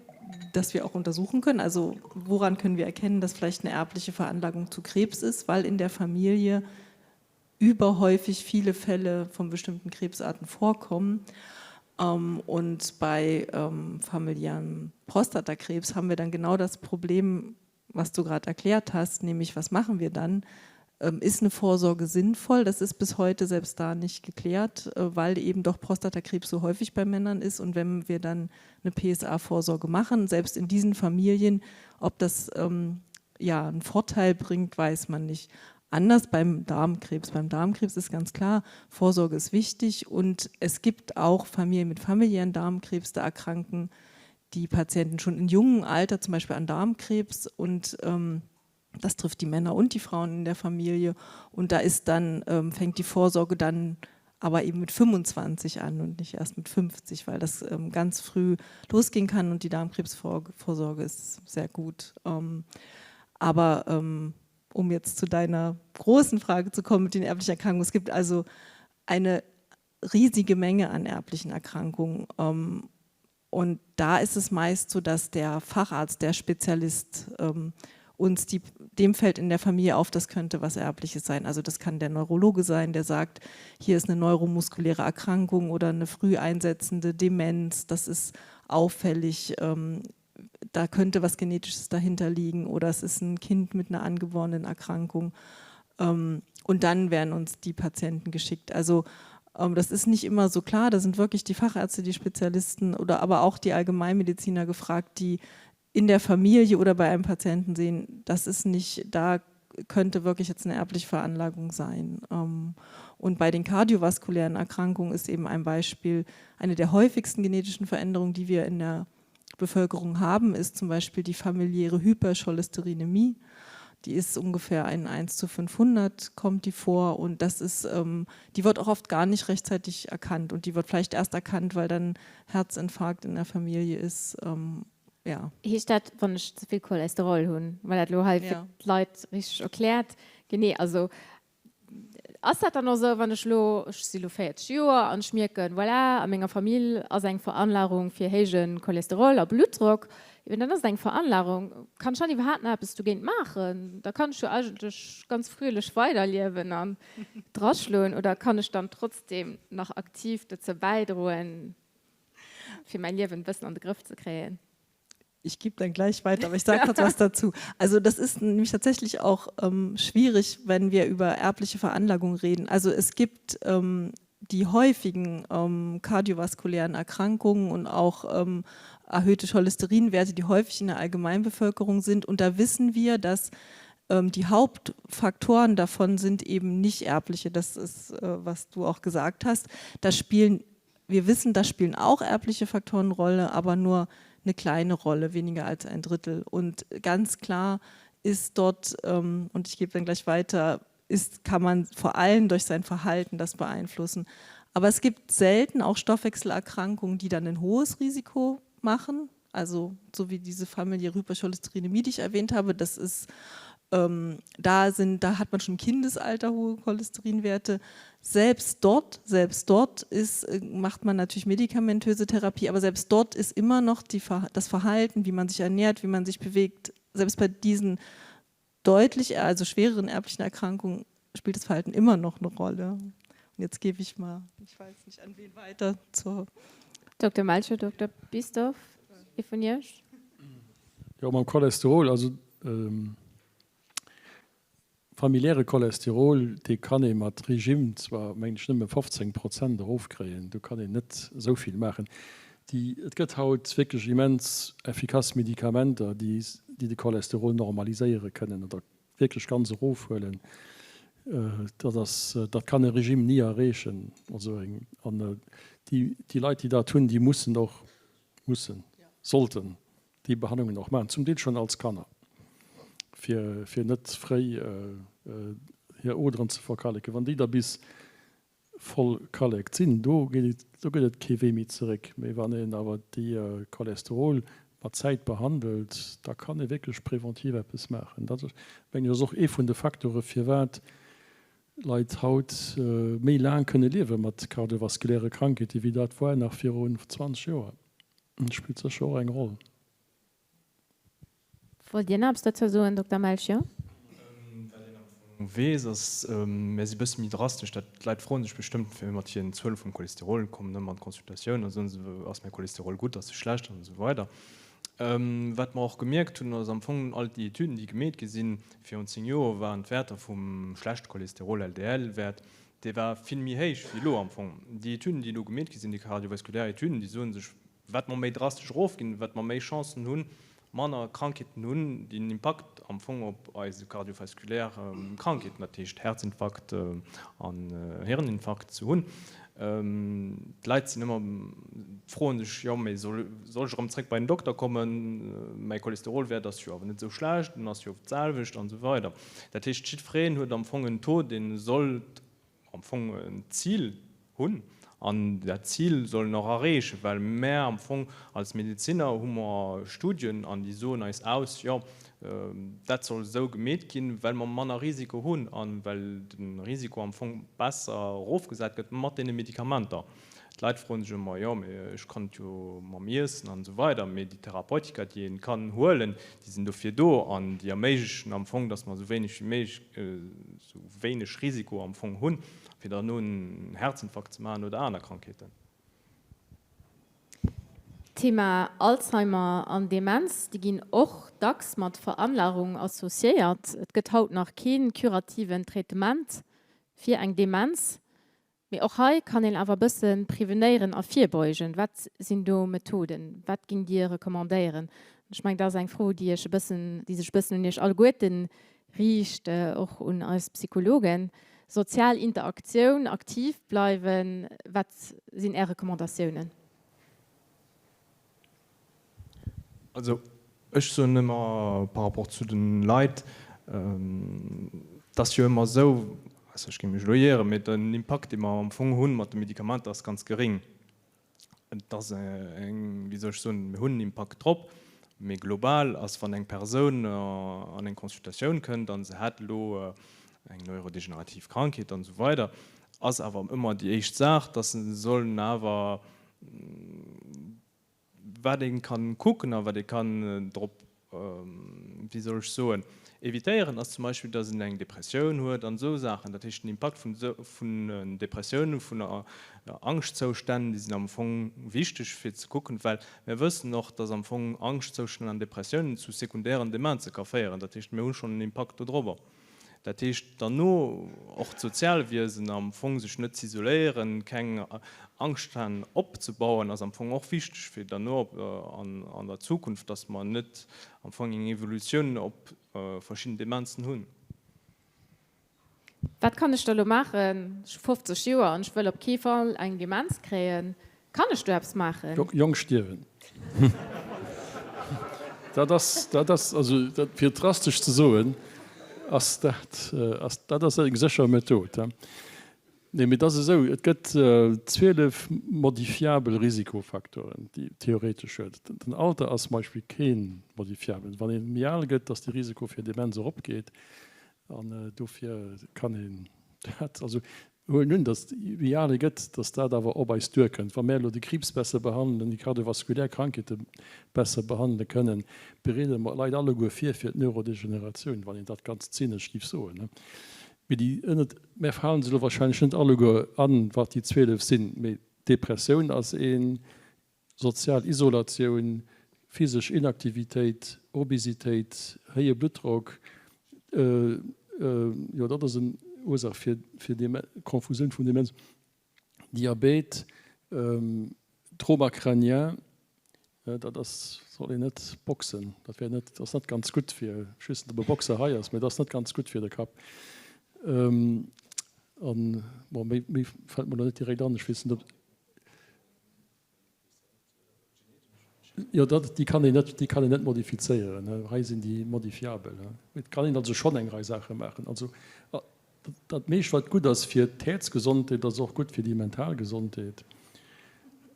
das wir auch untersuchen können. Also woran können wir erkennen, dass vielleicht eine erbliche Veranlagung zu Krebs ist, weil in der Familie überhäufig viele Fälle von bestimmten Krebsarten vorkommen. Ähm, und bei ähm, familiären Prostatakrebs haben wir dann genau das Problem, was du gerade erklärt hast, nämlich was machen wir dann? Ist eine Vorsorge sinnvoll? Das ist bis heute selbst da nicht geklärt, weil eben doch Prostatakrebs so häufig bei Männern ist. Und wenn wir dann eine PSA-Vorsorge machen, selbst in diesen Familien, ob das ähm, ja, einen Vorteil bringt, weiß man nicht. Anders beim Darmkrebs. Beim Darmkrebs ist ganz klar, Vorsorge ist wichtig und es gibt auch Familien mit familiären Darmkrebs, da erkranken die Patienten schon in jungem Alter zum Beispiel an Darmkrebs und ähm, das trifft die Männer und die Frauen in der Familie und da ist dann ähm, fängt die Vorsorge dann aber eben mit 25 an und nicht erst mit 50, weil das ähm, ganz früh losgehen kann und die Darmkrebsvorsorge ist sehr gut. Ähm, aber ähm, um jetzt zu deiner großen Frage zu kommen mit den erblichen Erkrankungen, es gibt also eine riesige Menge an erblichen Erkrankungen. Ähm, und da ist es meist so, dass der Facharzt, der Spezialist ähm, uns die, dem fällt in der Familie auf, das könnte was Erbliches sein. Also das kann der Neurologe sein, der sagt, hier ist eine neuromuskuläre Erkrankung oder eine früh einsetzende Demenz, das ist auffällig, ähm, da könnte was Genetisches dahinter liegen oder es ist ein Kind mit einer angeborenen Erkrankung. Ähm, und dann werden uns die Patienten geschickt. Also ähm, das ist nicht immer so klar, da sind wirklich die Fachärzte, die Spezialisten oder aber auch die Allgemeinmediziner gefragt, die in der Familie oder bei einem Patienten sehen, das ist nicht, da könnte wirklich jetzt eine erbliche Veranlagung sein. Ähm, und bei den kardiovaskulären Erkrankungen ist eben ein Beispiel, eine der häufigsten genetischen Veränderungen, die wir in der Bevölkerung haben, ist zum Beispiel die familiäre Hypercholesterinämie. Die ist ungefähr ein 1 zu 500 kommt die vor und das ist, ähm, die wird auch oft gar nicht rechtzeitig erkannt und die wird vielleicht erst erkannt, weil dann Herzinfarkt in der Familie ist. Ähm, ja. Heescht dat, wann ech ze vill Cholesterol hunn? Well dat elo hei fir d'Leit richteg erkläert. Genee, also ass dat dann och esou, wann ech elo, ech si elo 40 Joer an ech mierken, voilà, a menger Famill ass eng Veranlagung fir héije Cholesterol a Bluttdrock, eben dann ass et eng Veranlagung, kann ech dann iwwerhaapt nach eppes dogéint maachen? Da kann ech jo eigentlech ganz fröhlech weiderliewen an draschloen oder kann ech dann trotzdem nach aktiv dozou bäidroen, fir mäi Liewen e bëssen an de Grëff ze kréien? Ich gebe dann gleich weiter, aber ich sage kurz was dazu. Also das ist nämlich tatsächlich auch ähm, schwierig, wenn wir über erbliche Veranlagung reden. Also es gibt ähm, die häufigen ähm, kardiovaskulären Erkrankungen und auch ähm, erhöhte Cholesterinwerte, die häufig in der Allgemeinbevölkerung sind. Und da wissen wir, dass ähm, die Hauptfaktoren davon sind eben nicht erbliche. Das ist, äh, was du auch gesagt hast. Da spielen wir wissen, da spielen auch erbliche Faktoren Rolle, aber nur eine kleine Rolle, weniger als ein Drittel. Und ganz klar ist dort, ähm, und ich gebe dann gleich weiter, ist, kann man vor allem durch sein Verhalten das beeinflussen. Aber es gibt selten auch Stoffwechselerkrankungen, die dann ein hohes Risiko machen. Also so wie diese familiäre Hypercholesterinämie, die ich erwähnt habe, das ist ähm, da sind, da hat man schon im Kindesalter hohe Cholesterinwerte. Selbst dort, selbst dort ist, äh, macht man natürlich medikamentöse Therapie, aber selbst dort ist immer noch die, das Verhalten, wie man sich ernährt, wie man sich bewegt, selbst bei diesen deutlich, also schwereren erblichen Erkrankungen spielt das Verhalten immer noch eine Rolle. Und jetzt gebe ich mal, ich weiß nicht an wen weiter zur Dokter Melcher, Dokter Bisdorff, ee vun Iech? Jo, mam Cholesterol, also familiäre Cholesterol, dee kann ee mat Regime zwar, mengen ech, nëmme 15 Prozent erofkréien, do kann een net esou vill maachen. Déi, et gëtt haut wierklech immens effikass Medikamenter, déi, déi de Cholesterol normaliséiere kënnen oder wierklech ganz erofhuelen. Dat ass, dat kann e Regime ni erreechen. Also eng, an déi, déi Leit, déi dat hunn, déi mussen och, mussen, sollten déi Behandlungen och maachen, zum Deel schonn als Kanner, fir, fir net fréi hir Oderen ze verkalleken. Wann déi da bis voll kallekt sinn, do geet et, do gëtt et kee Wee méi zeréck. Mee wann een awer déi Cholesterol mat Zäit behandelt, da kann ee wierklech preventiv eppes maachen. Dat, mengen ech, ass och ee vun de Facteure firwat Leit haut méi laang kënne liewe mat kardiovaskuläre Krankheete wéi dat war nach virun 20 Joer. Dat spillt sécher och eng Roll. Wollt Dir nach eppes dozou soen, Dokter Melchior? Wat een am Fong weess, ass, mär si bësse méi drastesch, dat d'Leit froen sech bestëmmt, fir mat hiren Zuele vum Cholesterol, kommen ëmmer an d'Consultatioun a soen se, ass mäi Cholesterol gutt, ass e schlecht an esou weider. Wat mer och gemierkt hunn, ass am Fong all déi Etüden, déi gemeet gi sinn, virun 10 Joer waren d'Wäerter vum schlechte Cholesterol, LDL-Wäert, dee war vill méi héich wéi elo am Fong. Déi Etüden, déi elo gemeet gi sinn, déi kardiovaskulär Etüden, déi soe sech, wat mer méi drastesch erofginn, wat mer méi Chancen hunn, manner Krankheeten hunn, déi en Impakt am Fong op eis kardiovaskulär Krankheeten, dat heescht Herzinfarkt an Hirninfarkt ze hunn. D'Leit sinn ëmmer, froen sech, jo mee soll ech erëm zréck bei den Dokter kommen, mäi Cholesterolwäert ass jo awer net esou schlecht, en ass jo d'selwecht an esou weider. Dat heescht jiddwereen huet am Fong en Taux, deen e sollt am Fong en Zil hunn an dat Zil sollen och erreechen, well mär am Fong als Medezinner hu mer Studien an déi soen eis aus, jo dat soll esou gemeet ginn, well mer manner Risiko hunn a well de Risiko am Fong besser erofgesat gëtt mat deene Medikamenter. D'Leit froen sech ëmmer, jo mee ech kann et jo mam Iessen an esou weider, mee déi Therapeutika déi een kann huelen, déi sinn dofir do an déi erméiglechen am Fong, datt mer esou wéineg wéi méiglech, esou wéineg Risiko am Fong hunn, fir derno en Herzinfarkt ze maachen oder aner Krankheeten. D'Thema Alzheimer an Demenz, déi ginn och dacks mat Veranlagung associéiert. Et gëtt haut nach kee curativen Traitement fir eng Demenz. Mee och hei kann een awer e bësse prevenéieren a virbeugen. Wat sinn do Methoden? Wat géingt Dir recommandéieren? Ech mengen, dat ass eng Fro, déi Iech e bëssen, déi sech e bëssen un Iech alleguerten riicht, och un eis Psychologen. Sozial Interaktioun, aktiv bleiwen, wat sinn Är Recommandatiounen? Also ech soen ëmmer par rapport zu de Leit, et ass jo ëmmer esou, also ech géing mech elo ieren, mee den Impakt dee mer am Fong hu mat de Medikamenter ass ganz geréng. Et ass eng, wéi soll ech soen, mir hunn en Impakt drop, mee global ass wann eng Persoun an eng Consultatioun kënnt a se hätt elo eng neurodegenerativ Krankheet an esou weider, ass awer ëmmer déi éischt Saach, datt se sollen awer Wat ee kann kucken a wat ee kann drop, wéi soll ech soen, evitéieren, ass zum Beispill, datt een eng Depressioun huet an esou Saachen. Dat heescht, den Impakt vun Depressiounen, vun Angschtzoustänn, déi sinn am Fong wichteg fir ze kucken, well mir wëssen och, datt am Fong Angschtzoustänn an Depressiounen zu sekundären Demenze ka féieren. Dat heescht, mir hu schonn en Impakt dodrobber. Dat heescht derno och d'Sozialwiesen am Fong sech net z'isoléieren, keng Angschtstänn opzebauen, ass am Fong och wichteg fir derno an der Zukunft, datt mer net am Fong eng Evolutioun op verschidden Demenzen hunn. Wat kann ech da lo maachen? Ech hu 50 Joer an ech wëll op kee Fall eng Demenz kréien. Kann ech do eppes maachen? Jonk stierwen. Dat ass, dat ass, also dat, fir et drastesch ze soen, ass dat, ass, dat ass eng sécher Method. Nee, mee et ass esou, et gëtt 12 modifiabel Risikofaktoren, déi theoretesch huet. Den Alter ass zum Beispill kee modifiabel. Wann ee méi al gëtt, dass de Risiko fir Demenz eropgeet. An dofir kann een dat, also huelen un, datt méi al ee gëtt, datt dat awer op eis duerkënnt. Wa mär elo de Kriibs besser behandelen, déi kardiovaskulär Krankheete besser behandele kënnen, bereede mer d'Leit alleguer vir fir d'Neurodegeneratioun, wann een dat ganz zynesch géif soen. Mee déi ënnert, mär falen se elo wahrscheinlech net alleguer an, wat déi 12 sinn, mee d'Depressioun ass een, Sozial Isolatioun, physesch Inaktivitéit, Obesitéit, héije Bluttdrock, jo dat ass en Ursaach fir Confusioun vun Demenz, Diabet, Trauma crânien, dat ass, soll een net boxen, dat wär net, ass net ganz gutt fir, ech weess net ob e Boxer hei ass, mee dat ass net ganz gutt fir de Kapp. An bon, méi méi fält mer elo net direkt an, ech weess net ob. Jo, dat, déi kann een net, déi kann een net modifizéieren. Hei sinn déi modifiabel. Et kann een also schonn eng Rei Saache maachen. Also dat meescht, wat gutt ass fir d'Häerzgesondheet, ass och gutt fir déi mental Gesondheet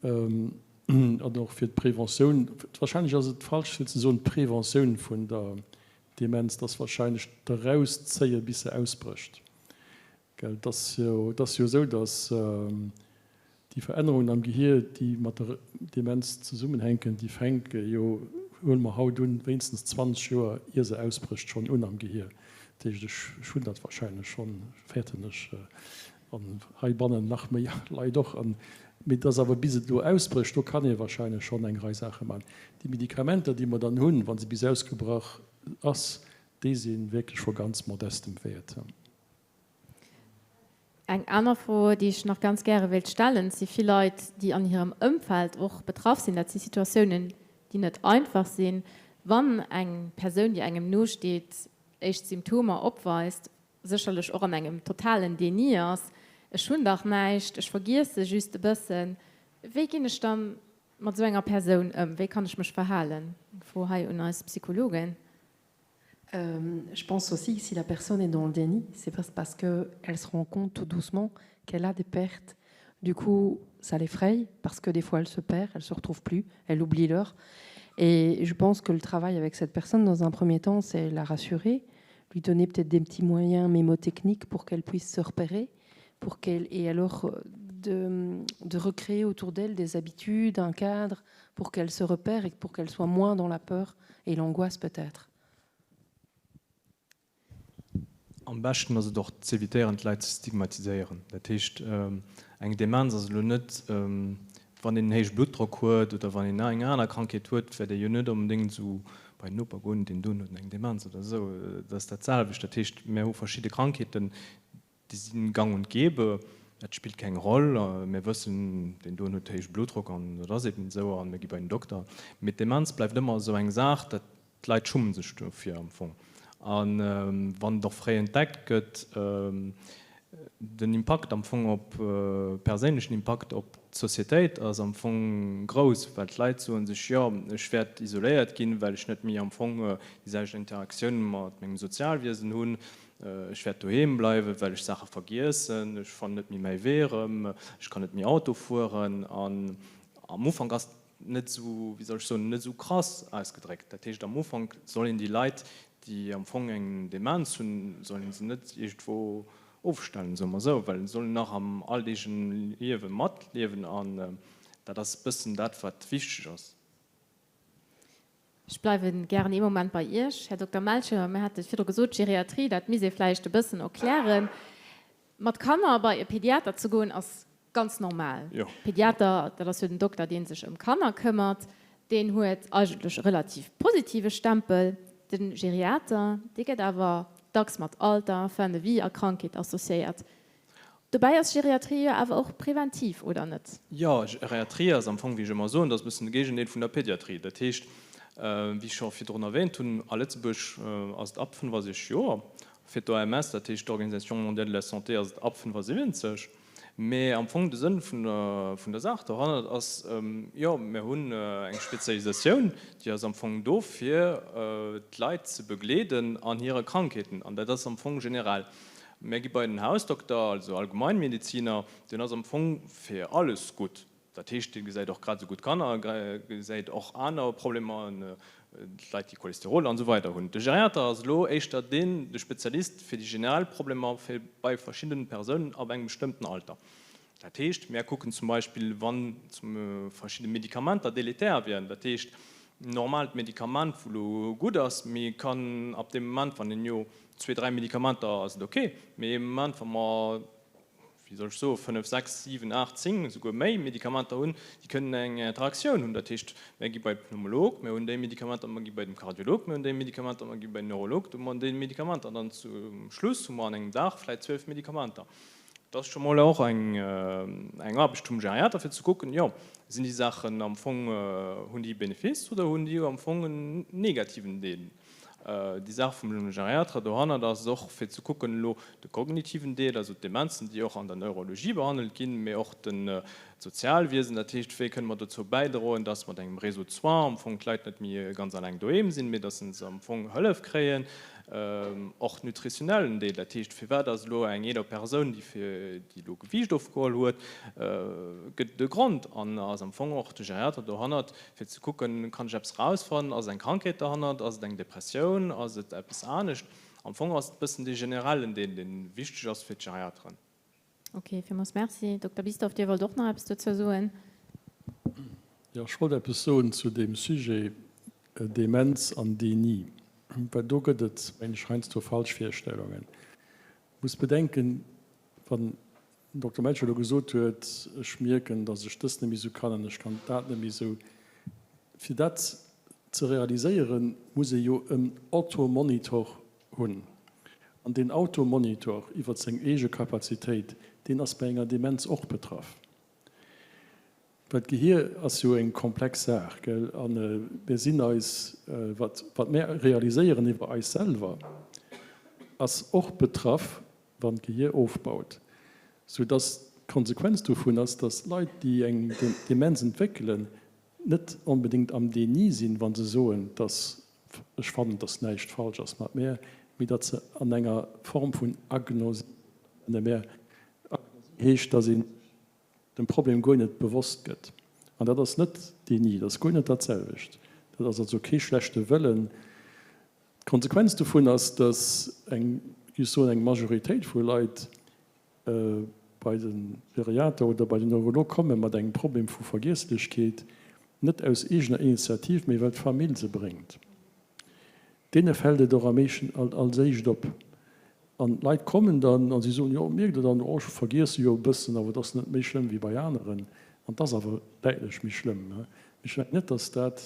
an och fir d'Preventioun. Wahrscheinlech ass et falsch fir ze soen, d'Preventioun vun der Demenz, dat ass wahrscheinlech d'Erauszéie bis se ausbrécht. Gell, et ass jo, et ass jo esou, datt déi Verännerungen am Gehier, déi mat der Demenz zesummenhänken, déi fänke jo, huele mer haut un, wéinstens 20 Joer ier se ausbrécht schonn un am Gehier. Dat heescht, ech, ech hunn dat wahrscheinlech schonn, fäerten ech, an heibannen nach méi Leit och. An. Mee et ass awer, bis et elo ausbrécht, do kann ee wahrscheinlech schonn eng Rei Saache maachen. Déi Medikamenter, déi mer dann hunn, wa se bis ausgebrach ass, déi si wierklech vu ganz modestem Wäert. Eng aner Fro, déi ech nach ganz gäre wéilt stellen, Et si vill Leit, déi an hirem Ëmfeld och betraff sinn. Dat si Situatiounen, déi net einfach sinn. Wann eng Persoun, déi engem nosteet, éischt Symptomer opweist, sécherlech och an engem totalen Déni ass, Ech hunn dach näischt, ech vergiesse just e bëssen. Wéi ginn ech dann mat esou enger Persoun ëm? Wéi kann ech mech verhalen? Eng Fro hei un eis Psychologen. Je pense aussi que si la personne est dans le déni, c'est parce qu'elle se rend compte tout doucement qu'elle a des pertes. Du coup, ça l'effraie parce que des fois elle se perd, elle se retrouve plus, elle oublie l'heure. Et je pense que le travail avec cette personne dans un premier temps, c'est la rassurer, lui donner peut-être des petits moyens mémotechniques pour qu'elle puisse se repérer, pour qu'elle et alors de, de recréer autour d'elle des habitudes, un cadre pour qu'elle se repère et pour qu'elle soit moins dans la peur et l'angoisse peut-être. Am beschten ass et och z'evitéieren d'Leit ze stigmatiséieren. Dat heescht, eng Demenz ass elo net, wann een en héije Bluttdrock huet oder wann een eng aner Krankheet huet, wäert ee jo net onbedéngt esou bei den Noper goen, deen doen huet eng Demenz oder esou. Dat ass dat selwecht. Dat heescht, mir hu verschidde Krankheeten, déi si gang und gäbe, dat spillt keng Roll. Mir wëssen, deen doen huet héije Bluttdrock an dat ass eben esou a mir gi bei den Dokter. Mee d'Demenz bleift ëmmer esou eng Saach, dat d'Leit schummen sech dofir am Fong. A wann et och fréi entdeckt gëtt, den Impakt am Fong op, perséinlechen Impakt op d'Societéit ass am Fong grouss, well d'Leit soe sech, jo ech wäert isoléiert ginn, well ech net méi am Fong déi selwecht Interaktioun mat mengem Sozialwiesen hunn, Ech wäert doheem bleiwen, well ech Saache vergiessen. Ech fannen net méi mäi Wee erëm. Ech kann net méi Auto fueren. An am Ufank ass et net esou, wéi soll ech soen, net esou krass ausgedréckt. Dat heescht, am Ufank soll een déi Leit, déi am Fong eng Demenz hunn, soll ee se net iergendwou ofstellen, soe mer esou, well se sollen nach am alldeeglechen Liewe matliewen. An dat ass e bëssen dat, wat wichteg ass. Ech bleiwe gären ee Moment bei Iech, Här Dokter Melchior. Mir hate virdru gesot, d'Geriatrie, dat misst ee vläicht e bëssen erklären. Mat Kanner bei e Pediater ze goen, ass ganz normal. Pediater, dat ass jo den Dokter, dee sech ëm Kanner këmmert, deen huet eigentlech e relativ positive Stempel. De Geriater, dee gëtt awer dacks mat Alter, Fin de vie a Krankheet associéiert. Dobäi ass Geriatrie jo awer och präventiv, oder net? Jo, Geriatrie ass am Fong, wéi ech ëmmer soen, dat ass e bëssen de Géigendeel vun der Pédiatrie. Dat heescht, wéi ech scho virdrun erwähnt hunn, a Lëtzebuerg ass et ab 65 Joer. Fir d'OMS, dat heescht d'Organisation mondiale de la santé, ass et ab 75. Mee am Fong de Sënn vun der, vun der Saach dohannert ass, jo, mir hunn eng Spezialisatioun, déi ass am Fong do, fir d'Leit ze begleeden an hire Krankheeten. An dat ass am Fong generell. Mär gi bei den Hausdokter, also Allgemeinmediziner, deen ass am Fong fir alles gutt. Dat heescht, dee gesäit och grad esou gutt Kanner, gesäit och aner Problemer, d'Leit, déi Cholesterol an esou weider hunn. De Geriater ass elo éischter deen, de Spezialist fir déi generell Problemer fir bei verschiddenen Persounen ab engem bestëmmten Alter. Dat heescht, mär kucken zum Beispill, wann verschidde Medikamenter délétère wieren, dat heescht, normaalt Medikament, wou elo gutt ass, mee kann ab deem Moment, wann een jo zwee, dräi Medikamenter ass et ok, mee ee Moment, wa mer, wéi soll ech soen, fënnef, sechs, siwen, aacht, zéng, esouguer méi Medikamenter hunn, déi kënnen eng Interaktioun hunn. Dat heescht, mir gi bei de Pneumolog, mir hunn déi Medikamenter, mer gi bei dem Kardiolog, mir hunn déi Medikamenter, mer gi bei den Neurolog, do hu mer déi Medikamenter. An dann zum Schluss hu mer an engem Dag vläicht 12 Medikamenter. Dat ass scho mol och eng Aarbecht vum Geriater, fir ze kucken, jo, sinn déi Saachen am Fong, hunn déi e Benefice oder hunn déi am Fong en negativen Deel? Déi Saach vum Geriatre dohannert ass och fir ze kucken elo de kognitiven Deel, also d'Demenzen, déi och an der Neurologie behandelt ginn, mee och d'Sozialwiesen, dat heescht, wéi kënne mer dozou bäidroen, dass mat engem Réseau de soins am Fong d'Leit net méi ganz alleng doheem sinn, mee dass se am Fong Hëllef kréien. Och nutritionnellen Deel, dat heescht, firwat ass elo eng eeler Persoun, déi fir déi elo Gewiicht ofgeholl huet, gëtt et e Grond an ass am Fong och de Geriater dohannert, Fir ze kucken, kann ech eppes erausfannen, ass et eng Krankheet derhannert, ass et eng Depressioun, ass et eppes anescht. Am Fong ass et e bëssen dee generellen Deel, dee wichteg ass fir d'Geriateren. Ok, villmools Merci. Dokter Bisdorff, Dir wollt och nach eppes dozou soen? Jo, ech wollt eppes soen zu deem Sujet Demenz an Déni, well do gëtt et, mengen ech, heiansdo falsch Virstellungen. Muss bedenken, wann. den Dokter Melcher elo gesot huet, ech mierken, datt ech dëst net méi esou kann an ech kann dat net méi esou, fir dat ze realiséieren, muss ee jo en Automonitor hunn. An deen Automonitor iwwer seng eege Kapazitéit, deen ass bei enger Demenz och betraff. Well d'Gehier ass jo eng komplex Saach, gell? A mir sinn eis, wat wat mär realiséieren iwwer eis selwer, ass och betraff, wann d'Gehier ofbaut. Sou dass d'Konsequenz dovun ass, dass Leit, déi eng Demenz entwéckelen, net onbedéngt am Déni sinn, wa se soen, dass ech fannen, dass näischt falsch ass mat mär, mee datt se an enger Form vun Agnosie sinn. Agnosie heescht, dass ee dem Problem guer net bewosst gëtt. An dat ass net Déni, dat ass guer net dat selwecht. Dat ass also kee schlechte Wëllen. D'Konsequenz dovun ass, datt eng, ech soen eng Majoritéit vu Leit bei de Geriater oder bei den Neurolog komme mat engem Problem vu Vergiesslechkeet, net aus eegener Initiativ, mee well d'Famill se bréngt. Deene fält et och am éischten, als éischt op. An d'Leit kommen dann a si soen, jo, mierkt Der dann, oh, ech vergiesse jo e bëssen, awer et ass net méi schlëmm wéi bei aneren. An et ass awer däitlech méi schlëmm. Mee ech mengen net, datt dat,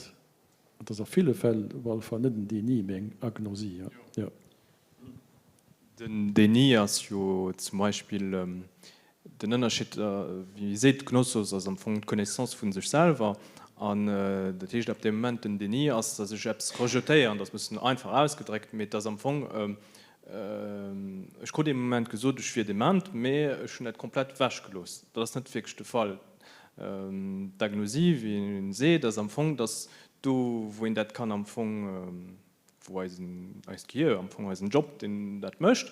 et ass a ville Fäll op alle Fall net en Déni, mee eng Agnosie, jo. Den Déni ass jo zum Beispill Den Ënnerscheed, wéi ee seet, Gnosos ass am Fong d'Connaissance vu sech selwer. An dat heescht, ab deem Moment den Déni ass, datt ech eppes rejetéieren, dat ass e bëssen einfach ausgedréckt, mee et ass am Fong, ech krut ee Moment gesot, ech wier dement, mee ech hunn dat komplett ewechgelooss. Dat ass net wierklech de Fall. D'Agnosie, wéi ee seet, ass am Fong, datt do, wou een dat kann am Fong wou eisen, eist Gehier, am Fong eisen Job, deen dat mécht,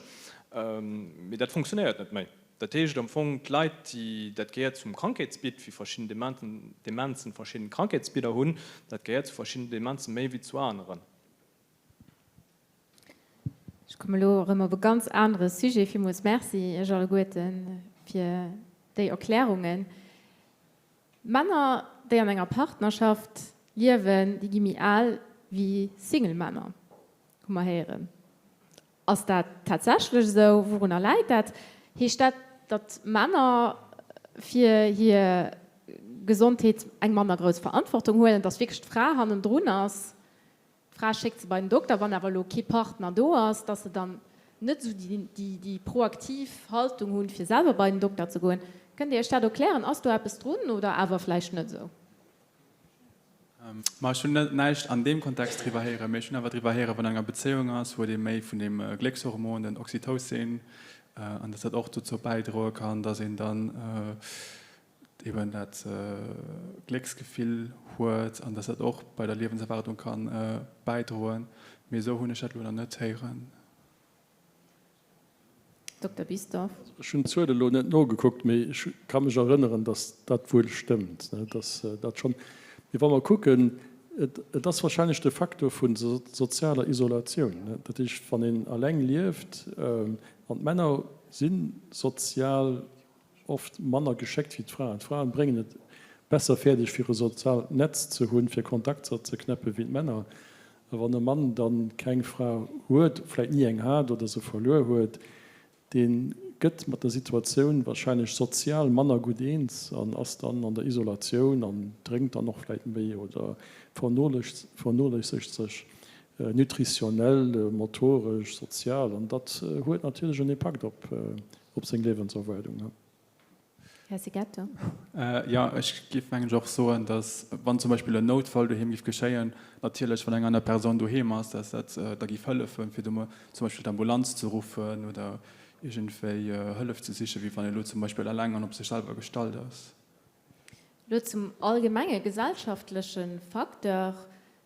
mee dat funktionéiert net méi. Dat heescht am Fong, d'Leit, déi, dat gehéiert zum Krankheetsbild, wéi verschidden Dementen, Demenzen verschidden Krankheetsbiller hunn, dat gehéiert zu verschidden Demenzen méi wéi zu aneren. Ech komme elo erëm op e ganz anere Sujet. Villmools Merci Iech alleguerten fir déi Erklärungen. Männer, déi an enger Partnerschaft liewen, déi gi méi al wéi Single Männer, hu mer héieren. Ass dat tatsächlech esou? Wourunner läit dat? Heescht dat, datt Männer fir hir Gesondheet eng manner grouss Verantwortung huelen, datt wierklech d'Fra hannendrun ass? D'Fra schéckt se bei den Dokter, wann awer elo kee Partner do ass, dass se dann net esou déi proaktiv Haltung hunn, fir selwer bei den Dokter ze goen. Kënnt Dir Iech dat erklären? Ass do eppes drun oder awer vläicht net esou? Ma ech hunn näischt an deem Kontext driwwer héieren, mee ech hunn awer driwwer héieren, wann een an enger Bezéiung ass, huet ee méi vun deem Gléckshormon, den Oxytocin, an dass dat och dozou bäidroe kann, dass een dann eben dat Glécksgefill huet an dass dat och bei der Liewenserwaardung kann bäidroen. Mee esou hunn ech dat elo nach net héieren. Dokter Bisdorff. Ech hunn d'Zuel elo net nogekuckt, mee ech ka mech erënneren, dass dat wuel stëmmt, dass dat schonn. Mee wa mer kucken, et ass wahrscheinlech de Faktor vu sozialer Isolatioun. Dat heescht, wann een eleng lieft, an d'Männer si sozial oft manner geschéckt wéi d'Fraen. D'Fraen bréngen et besser fäerdeg fir e soziaalt Netz ze hunn, fir Kontakter ze knäppen, wéi d'Männer. A wann e Mann dann keng Fra huet, vläit ni eng hat oder se verluer huet, dee gëtt mat der Situatioun wahrscheinlech sozial manner gutt eens an ass dann an der Isolatioun an drénkt dann och vläit méi oder vernoléissegt sech nutritionnel, motoresch, sozial an dat huet natierlech en Impakt op Op seng Liewenserwaardung. Här Segetto. Jo, ech géif mengen ech och soen, datt wann zum Beispill en Noutfall doheem géif geschéien, natierlech wann eng aner Persoun doheem ass, datt dat da géif hëllefen, fir do mol zum Beispill d'Ambulanz ze ruffen oder iergendwéi Hëllef ze sichen, wéi wann ee lo zum Beispill eleng an op sech selwer gestallt ass. Elo zum allgemenge gesellschaftleche Facteur,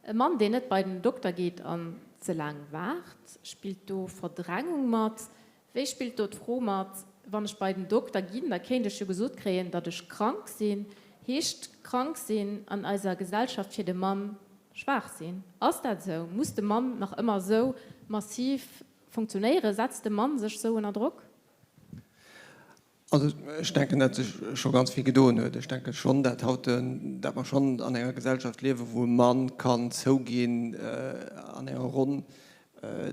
E Mann, deen net bei den Dokter geet an ze laang waart, spillt do Verdrängung mat? Wéi spillt do d'Fro mat, Wann ech bei den Dokter ginn, da kéint ech jo gesot kréien, datt ech krank sinn. Heescht krank sinn an eiser Gesellschaft fir de Mann schwaach sinn? Ass dat esou? Muss de Mann nach ëmmer esou massiv funktionéieren? Setzt de Mann sech esou ënner Drock? Also ech denken, datt sech scho ganz vill gedoen huet. Ech denke schonn, datt haut, datt mer schonn an enger Gesellschaft liewen, wou e Mann kann zouginn an enger Ronn.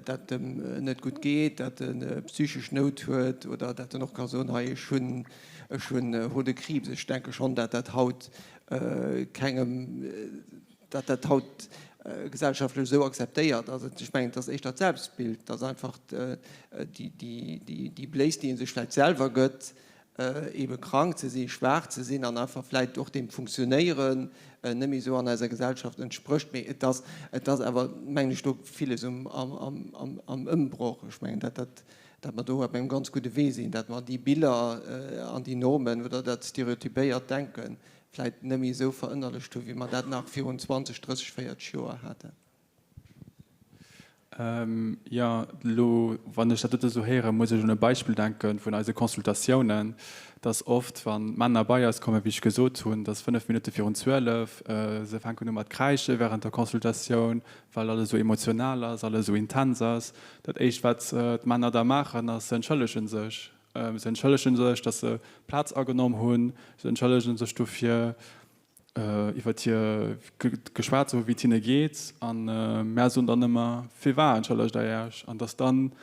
dat em net gutt geet, dat e psychesch Nout huet oder dat en och ka soen, hei ech hunn, ech hunn Hodekriibs. Ech denke schonn, dat dat haut kengem, dat dat haut gesellschaftlech esou akzeptéiert ass. Ech mengen, et ass éischter d'Selbstbild, et ass einfach déi Bléis, déi ee sech vläicht selwer gëtt, ebe krank ze sinn, schwaach ze sinn an einfach vläicht och deem Funktionéieren net méi esou an eiser Gesellschaft entsprécht. Mee et ass, et ass awer, mengen ech, do villes um, am, am Ëmbroch. Ech mengen, dat, dat, dat mer do op engem ganz gudde Wee sinn, dat mer déi Biller an déi Normen oder dat stereotypéiert Denke vläicht net méi esou verënnerlecht hunn, wéi mer dat nach virun 20, 30, 40 Joer haten. Jo, elo wann ech dat dote sou héieren, muss ech un e Beispill denke vun eise Consultatiounen, dass oft, wa Männer bei eis kommen, wéi ech gesot hunn, dass fënnef Minutte virun 12 se fänken u mat kräische während der Consultatioun, well alles esou emotional ass, alles esou intens ass. Dat Éischt, wat d'Männer da maachen, ass, se entschëllege sech. Se entschëllege sech, dass se Plaz ageholl hunn. Se entschëllege sech dofir, iwwert hir geschwat ze hu wéi et hinne geet an mär soen dann ëmmer, Firwat entschëllegt der Iech? An datt dann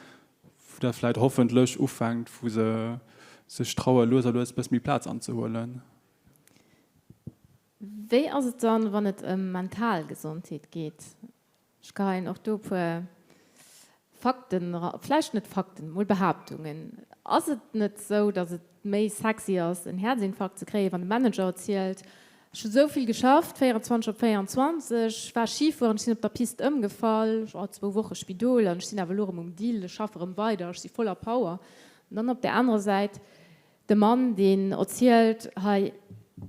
dat vläit hoffentlech ufänkt, wou se sech traue lues a lues e bësse méi Plaz anzehuelen. Wéi ass et dann, wann et ëm mental Gesondheet geet? Ech geheien och do e puer Fakten era, vläicht net Fakten, mol Behaaptungen. Ass et net esou, datt et méi sexy ass, en Häerzinfarkt ze kréien, wann de Manager erzielt, Ech hu sou vill geschafft, 24 op 24, ech war Schifueren, ech sinn op der Pist ëmgefall, ech war zwou Woche Spidol an ech sinn awer elo erëm um Dill, ech schaffe erëm weider, ech si voller Power. An dann op där anerer Säit De Mann, deen erzielt, hei,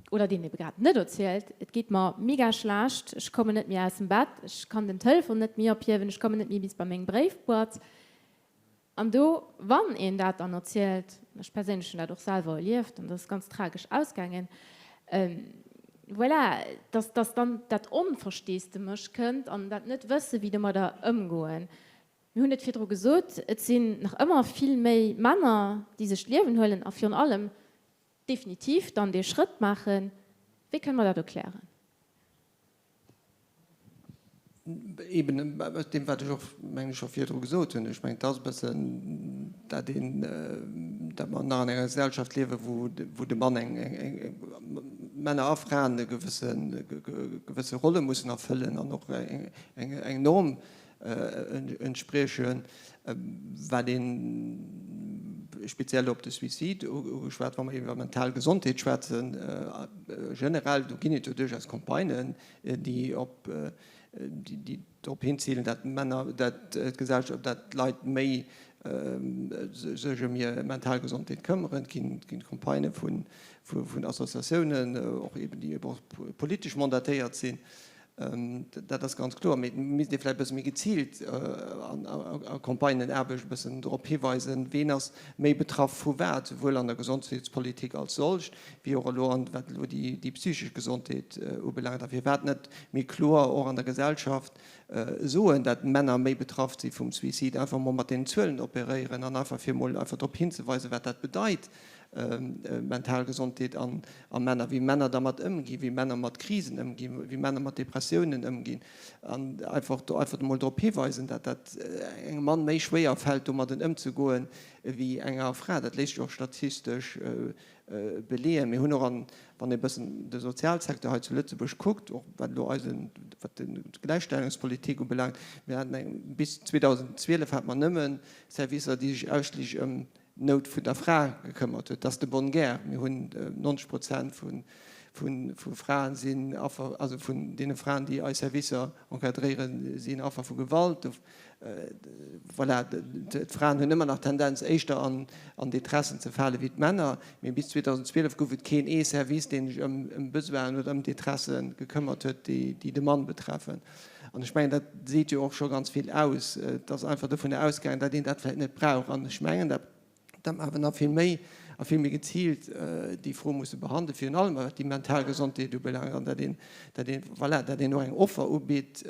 oder deen ebe grad net erzielt, et geet mer mega schlecht, ech kommen net méi aus dem Bett, ech kann den Telefon net méi ophiewen, ech kommen net méi bis bei meng Bréifboîte. An do, wann een dat dann erzielt, ech perséinlech hunn dat och selwer erlieft an dat ass ganz tragesch ausgaangen, voilà, dass dass dann dat Onversteesdemech kënnt an dat Net-Wësse wéi domadder ëmgoen. Mir hunn et virdru gesot, et sinn nach ëmmer vill méi Männer, déi sech d'Liewen huelen a virun allem definitiv dann dee Schrëtt maachen. Wéi kënne mer dat erklären? Eben aus deem, wat ech och, mengen ech, scho virdru gesot hunn. Ech mengen, et ass e bëssen, dat een, dat mer nach an enger Gesellschaft liewen, wou, wou de Mann eng, eng, Männer a Fraen e gewësse, gewësse Rolle mussen erfëllen an och eng, eng Norm entspriechen, wat ee speziell op de Suicide ugeschwat, wa mer iwwer mental Gesondheet schwätzen, generell, do ginn et jo duerchaus Campagnen, déi op, déi drop hinzilen, dat Männer, dat d'Gesellschaft, dat d'Leit méi sech ëm hir mental Gesondheet këmmeren. Et ginn Campagnë vun Associatiounen, och eben déi och politesch mandatéiert sinn. Dat ass ganz kloer. Mee et misst ee vläicht e bësse méi geziilt a Campagnenaarbecht e bëssen drop hiweisen, ween ass méi betraff vu wat, souwuel an der Gesondheetspolitik als solcht, wéi och elo an wat elo déi psychesch Gesondheet ubelaangt. A firwat net méi kloer och an der Gesellschaft soen, dat Männer méi betraff si vum Suicide, einfach emol mat deenen Zuelen operéieren an einfach fir emol einfach drop hinzeweisen, wat dat bedeit, mental Gesondheet an a Männer, wéi Männer dermat ëmginn, wéi Männer mat Krisen ëmginn, wéi Männer mat Depressiounen ëmginn an einfach do einfach emol drop hiweisen, dat dat engem Mann méi schwéier fält, domadden ëmzegoen, wéi enger Fra. Dat léisst sech och statistesch beleeën. Mir hunn och an, wann ee bëssen de Sozialsecteur hei zu Lëtzebuerg kuckt, och wat elo eisen, wat d'Gläichstellungspolitik ubelaangt, mir haten eng, bis 2012 hate mer nëmme Servicer, déi sech ausschliisslech ëm Nout vun der Fra gekëmmert huet, dat ass de bonne guerre. Mir hunn 90 Prozent vu Fraen sinn Affer, also vun deene Fraen, déi eis Servicer encadréieren, sinn Affer vu Gewalt. Voilà, d'Fraen hunn ëmmer nach d'Tendenz, éischter an Détressen ze fale wéi d'Männer. Mee bis 2012 gouf et keen ee Service, dee sech ëm Besoinen oder ëm Détresse gekëmmert huet, déi de Mann betreffen. An ech mengen, dat seet jo och scho ganz vill aus. Et ass einfach dovunner ausgaangen, datt een dat vläicht net brauch. An ech mengen, datt mer awer nach vill méi a vill méi geziilt déi Fro musse behandelen, virun allem wat déi mental Gesondheet ubelaangt, an datt een, datt een, voilà, datt een och eng Offer ubitt,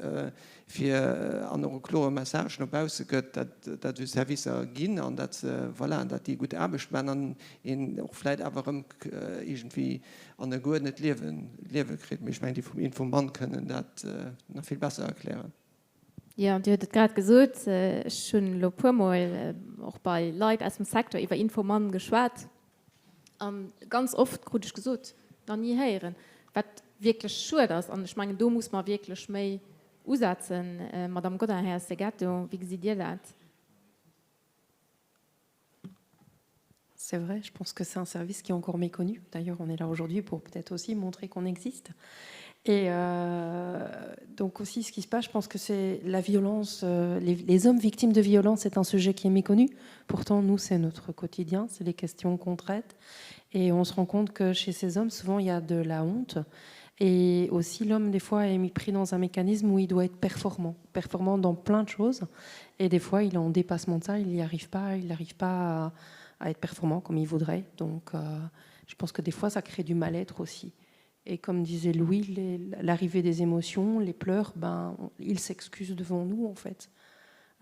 fir, an och e klore Message no bausse gëtt, datt dat esou Servicer ginn an datt se, voilà, datt déi gutt Aarbecht maachen an een och vläicht awer erëm iergendwéi an e geuerdnet Liewen, Liewe kritt. Mee ech mengen, déi vum Infomann kënnen dat nach vill besser erklären. Jo, Dir hutt et grad gesot, ech hunn elo e puermol och bei Leit aus dem Secteur iwwer Infomann geschwat a ganz oft krut ech gesot, nach ni héieren, wat wierklech schued ass. An ech mengen, do muss mer wierklech méi usetzen. Madamm Godin, Här Segato, wéi gesitt Dir dat? C'est vrai, je pense que c'est un service qui est encore méconnu. D'ailleurs, on est là aujourd'hui pour peut-être aussi montrer qu'on existe. Et euh, donc aussi ce qui se passe, je pense que c'est la violence, euh, les, les hommes victimes de violence, c'est un sujet qui est méconnu. Pourtant, nous, c'est notre quotidien, c'est les questions qu'on traite. Et on se rend compte que chez ces hommes, souvent, il y a de la honte. Et aussi, l'homme, des fois, est mis pris dans un mécanisme où il doit être performant, performant dans plein de choses. Et des fois, il est en dépassement de ça, il n'y arrive pas, il n'arrive pas à, à être performant comme il voudrait. Donc, euh, je pense que des fois, ça crée du mal-être aussi. Et comme disait Louis, l'arrivée des émotions, les pleurs, ben, ils s'excusent devant nous, en fait.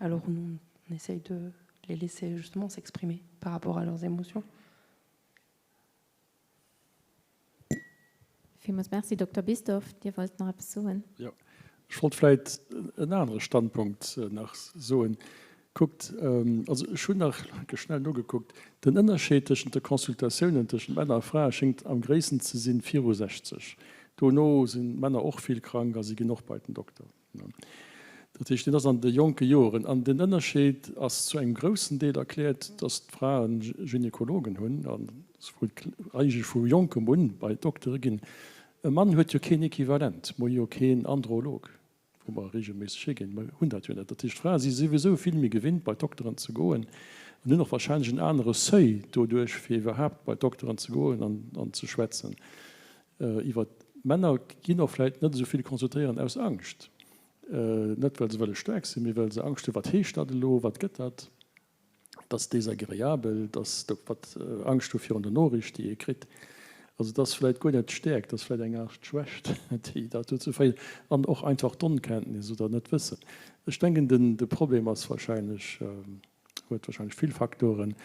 Alors, nous, on essaye de les laisser justement s'exprimer par rapport à leurs émotions. Villmools Merci. Dokter Bisdorff, Dir wollt nach eppes soen. Jo, ech wollt vläit en anere Standpunkt nach soen. Kuckt, also ech hunn nach schnell nogekuckt, den Ënnerscheed tëschent de Consultatiounen tëschent Männer a Frae schéngt am gréissten ze sinn viru 60. Dono sinn d'Männer och vill krank a si ginn och bei den Dokter. Dat heescht, deen ass an de jonke Joren. An den Ënnerscheed ass zu engem groussen Deel erkläert, datt d'Frae Gynekologen hunn a eigentlech vu jonkem un bei d'Doktere ginn. E Mann huet jo keen Equivalent, mer hu jo keen Androlog, wou mer reegelméisseg higinn. Mer hunn dat jo net. Dat heescht, d'Frae si souwisou vill méi gewinnt, bei d'Dokteren ze goen an hunn och wahrscheinlech en anere Seuil doduerch, fir iwwerhaapt bei d'Dokteren ze goen an ze schwätzen. Iwwer d'Männer ginn och vläit net esou vill consultéieren aus Angscht. Net well se wëlle staark sinn, mee well se Angscht hunn, wat heescht dat elo, wat gëtt dat, et ass desagreabel, et ass wat Angscht hu virun der Noriicht, déi ee kritt. Also et ass vläit guer net d'Stäerkt, et ass vläit eng Aart Schwächt, déi dat dozou féiert an och einfach d'Onkenntnis oder Net-Wëssen. Ech denken, de Problem ass wahrscheinlech, Huet wahrscheinlech vill Faktoren.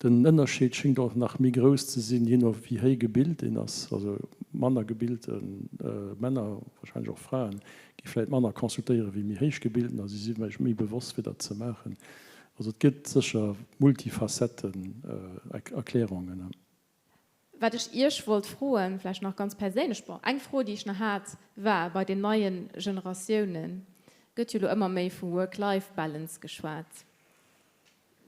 Den Ënnerscheed schéngt och nach méi grouss ze sinn, jee no wéi héi gebilt een ass. Also manner gebilte Männer, wahrscheinlech och Fraen, gi vläit manner consultéiere wéi méi héich gebilten a si si vläicht méi bewosst fir dat ze maachen. Also et gëtt sécher multifacetten Erklärungen. Wat ech Iech wollt froen, vläicht nach ganz perséinlech, bon, eng Fro, déi ech nach hat, war, bei den neie Generatiounen gëtt jo elo ëmmer méi vu Work-Life-Balance geschwat.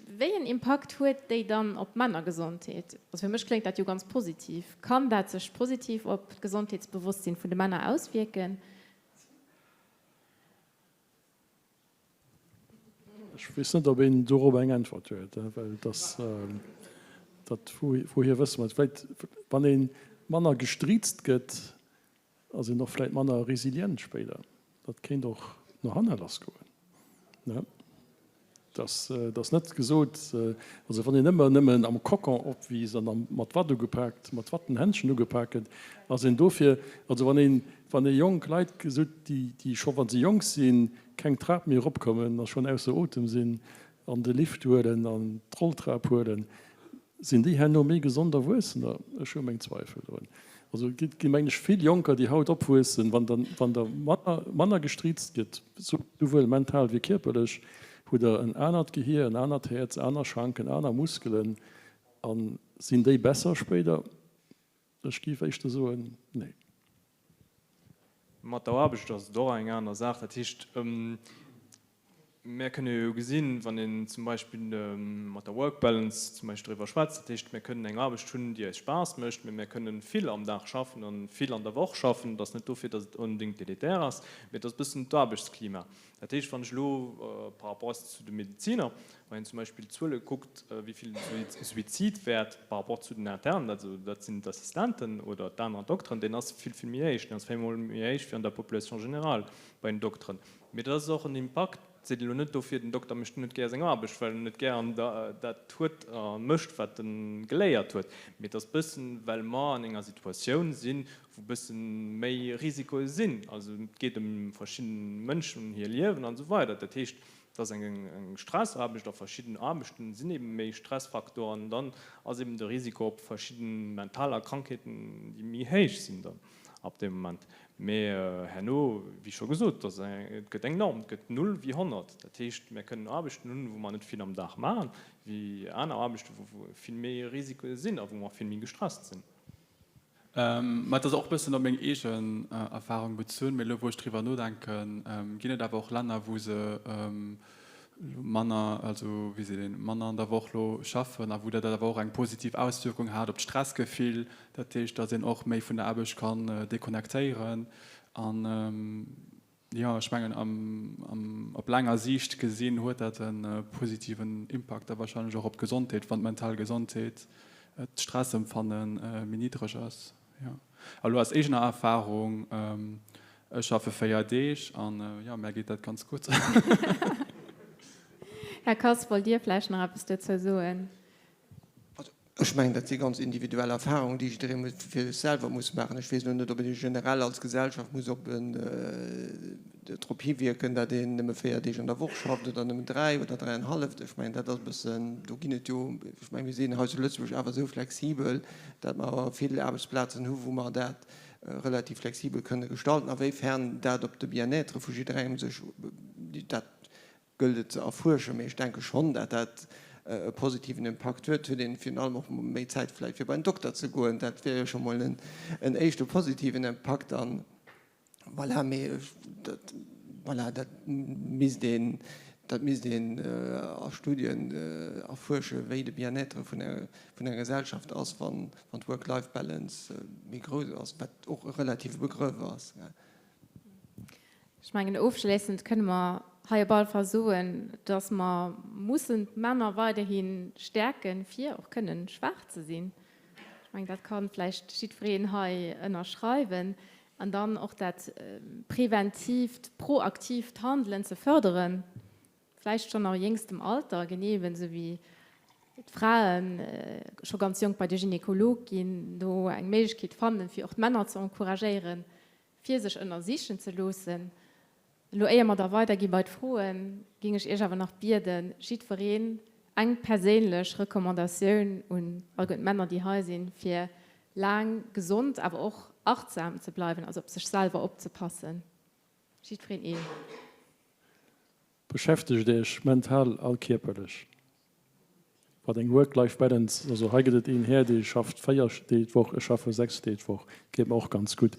Wéi en Impakt huet déi dann op d'Männergesondheet? Also fir mech kléngt dat jo ganz positiv. Kann dat sech positiv op d'Gesondheetsbewosstsinn vun de Männer auswierken? Ech weess net, ob een dorop eng Äntwert huet, well et ass dat, wouhier wësse mer et? Vläicht, wann ee manner gestriizt gëtt, ass een och vläicht manner resilient spéider. Dat kéint och no hanne lassgoen. Et ass net gesot, also wann een ëmmer nëmmen am Kokon opwiisst an mat Watt ugepaakt, mat Wattenhändschen ugepak gëtt, ass een dofir, also wann een, wann ee jonk Leit gesot, déi, déi scho wa se jonk sinn, keng Trap méi eropkommen a schonn ausser Otem sinn an de Lift huelen an d'Rolltrap huelen, Sinn déi herno méi gesond Erwuessener? Ech hu meng Zweifel drun. Also et gi mengen ech vill Jonker, déi haut opwuessen, wann der, wann der manner, manner gestriizt gëtt, souwuel mental wéi kierperlech, hutt der en anert Gehier, en anert Häerz, aner Schanken, aner Muskelen. A sinn déi besser spéider? Ech géif éischter soen, nee. Mat der Aarbecht ass et och eng aner Saach. Dat heescht, mär kënne jo gesinn, wann een zum Beispill mat der Work Balance zum Beispill driwwer schwätzt, dat heescht, mär kënnen eng Aarbecht hunn, déi eis Spaass mécht, mä mär kënnen vill am Dag schaffen a vill an der Woch schaffen. Et ass net dofir, datt et onbedéngt deletère ass, mä et ass e bëssen d'Aarbechtsklima. Dat heescht, wann ech elo par rapport zu de Medeziner, wann een zum Beispill d'Zuele kuckt, wéi vill Suizidwäert par rapport zu den Internen, also dat sinn d'Assistenten oder d'aner Dokteren, deen ass vill, vill méi héich. Deen ass véimol méi héich wéi an der Population générale bei den Dokteren. Mee dat ass och en Impakt, seet elo net dofir, den Dokter mécht net gär seng Aarbecht, well en net gär dat huet a mécht, wat e geléiert huet. Mee et ass bëssen, well mer an enger Situatioun sinn, wou bëssen méi Risikoe sinn, also et geet ëm verschidden Mënschen hir Liewen an esou weider. Dat heescht, et ass eng Stressaarbecht a verschidden Aarbechten sinn eben méi Stressfaktoren an dann ass eben de Risiko op verschidden mentaler Krankheeten, déi méi héich sinn dann ab deem Moment. Mee herno, wéi scho gesot, et ass eng, et gëtt eng Norm, et gëtt null wéi 100. Dat heescht, mir kënnen Aarbechten hunn, wou mer net vill am Dag maachen, wéi aner Aarbechten, wou vill méi Risikoe sinn a wou mer vill méi gestresst sinn. Mä et ass och e bëssen op meng eegen Erfahrung bezunn. Mee elo wou ech driwwer nodenken, ginn et awer och Länner, wou se manner, also wéi seet een, manner an der Woch elo schaffen a wou dat awer och eng positiv Auswierkung hat op d'Stressgefill. Dat heescht, datt een och méi vun der Aarbecht kann deconnectéieren. An Jo, ech mengen op laanger Siicht gesinn huet dat e positiven Impakt da wahrscheinlech och op d'Gesondheet, wann d'mental Gesondheet, d'Stressempfanne méi niddreg ass. Jo, a lo aus eegener Erfahrung, ech schaffe 4 Deeg an jo, mär geet dat ganz gutt. Här Kass, wollt Dir vläicht nach eppes dozou soen? Also, ech mengen, dat si ganz individuell Erfahrungen, déi jidderee fir sech selwer muss maachen. Ech weess elo net, ob een generell als Gesellschaft muss op en drop hiwierken, datt een nëmme 4 Deeg an der Woch schafft oder nëmmen 3 oder dräienhallef. Ech mengen, dat ass e bëssen, do ginn et jo, ech mengen, mir sinn hei zu Lëtzebuerg awer esou flexibel, datt mer awer vill Aarbechtsplazen hu wou mer dat relativ flexibel kënne gestalten. Awéifern dat op de Bien-être vu jidderengem sech, dat gëllt et ze erfuerschen, mee ech denke schonn, dat dat e positiven Impakt huet. Huet een virun allem och méi Zäit vläicht fir bei den Dokter ze goen, dat wier jo scho mol en éischte positiven Impakt. An voilà, mee dat, voilà, dat misst een, dat misst een a Studien erfuersche wéi de Bien-être vun enger Gesellschaft ass, wann d'Work-Life-Balance méi grouss ass, wat och e relative Begrëff ass. Ech mengen, ofschléissend kënne mer hei op alle Fall soen, dass mer mussen d'Männer weiderhi stäerken, fir och kënnen schwaach ze sinn. Ech mengen, dat ka vläicht jiddwereen hei ënnerschreiwen. An dann och dat preventiivt, proaktiivt Handelen ze förderen, vläicht schonn a jéngstem Alter, genee eben esou wéi d'Frae scho ganz jonk bei de Gynekolog ginn, do eng Méiglechkeet fannen, fir och d'Männer ze encouragéieren, fir sech ënnersichen ze loossen. Elo éier mer da weidergi bei d'Froen, géing ech Iech awer nach bieden, jiddwereen eng perséinlech Recommandatioun un alleguerten d'Männer, déi hei sinn, fir laang gesond, awer och achtsam ze bleiwen, also op sech selwer opzepassen. Jiddwereen een. Beschäftegt Iech mental a kierperlech mat eng Work-Life Balance. Also hei gëtt et een Här, dee schafft 4 Deeg d'Woch, ech schaffe 6 Deeg d'Woch, geet mer och ganz gutt.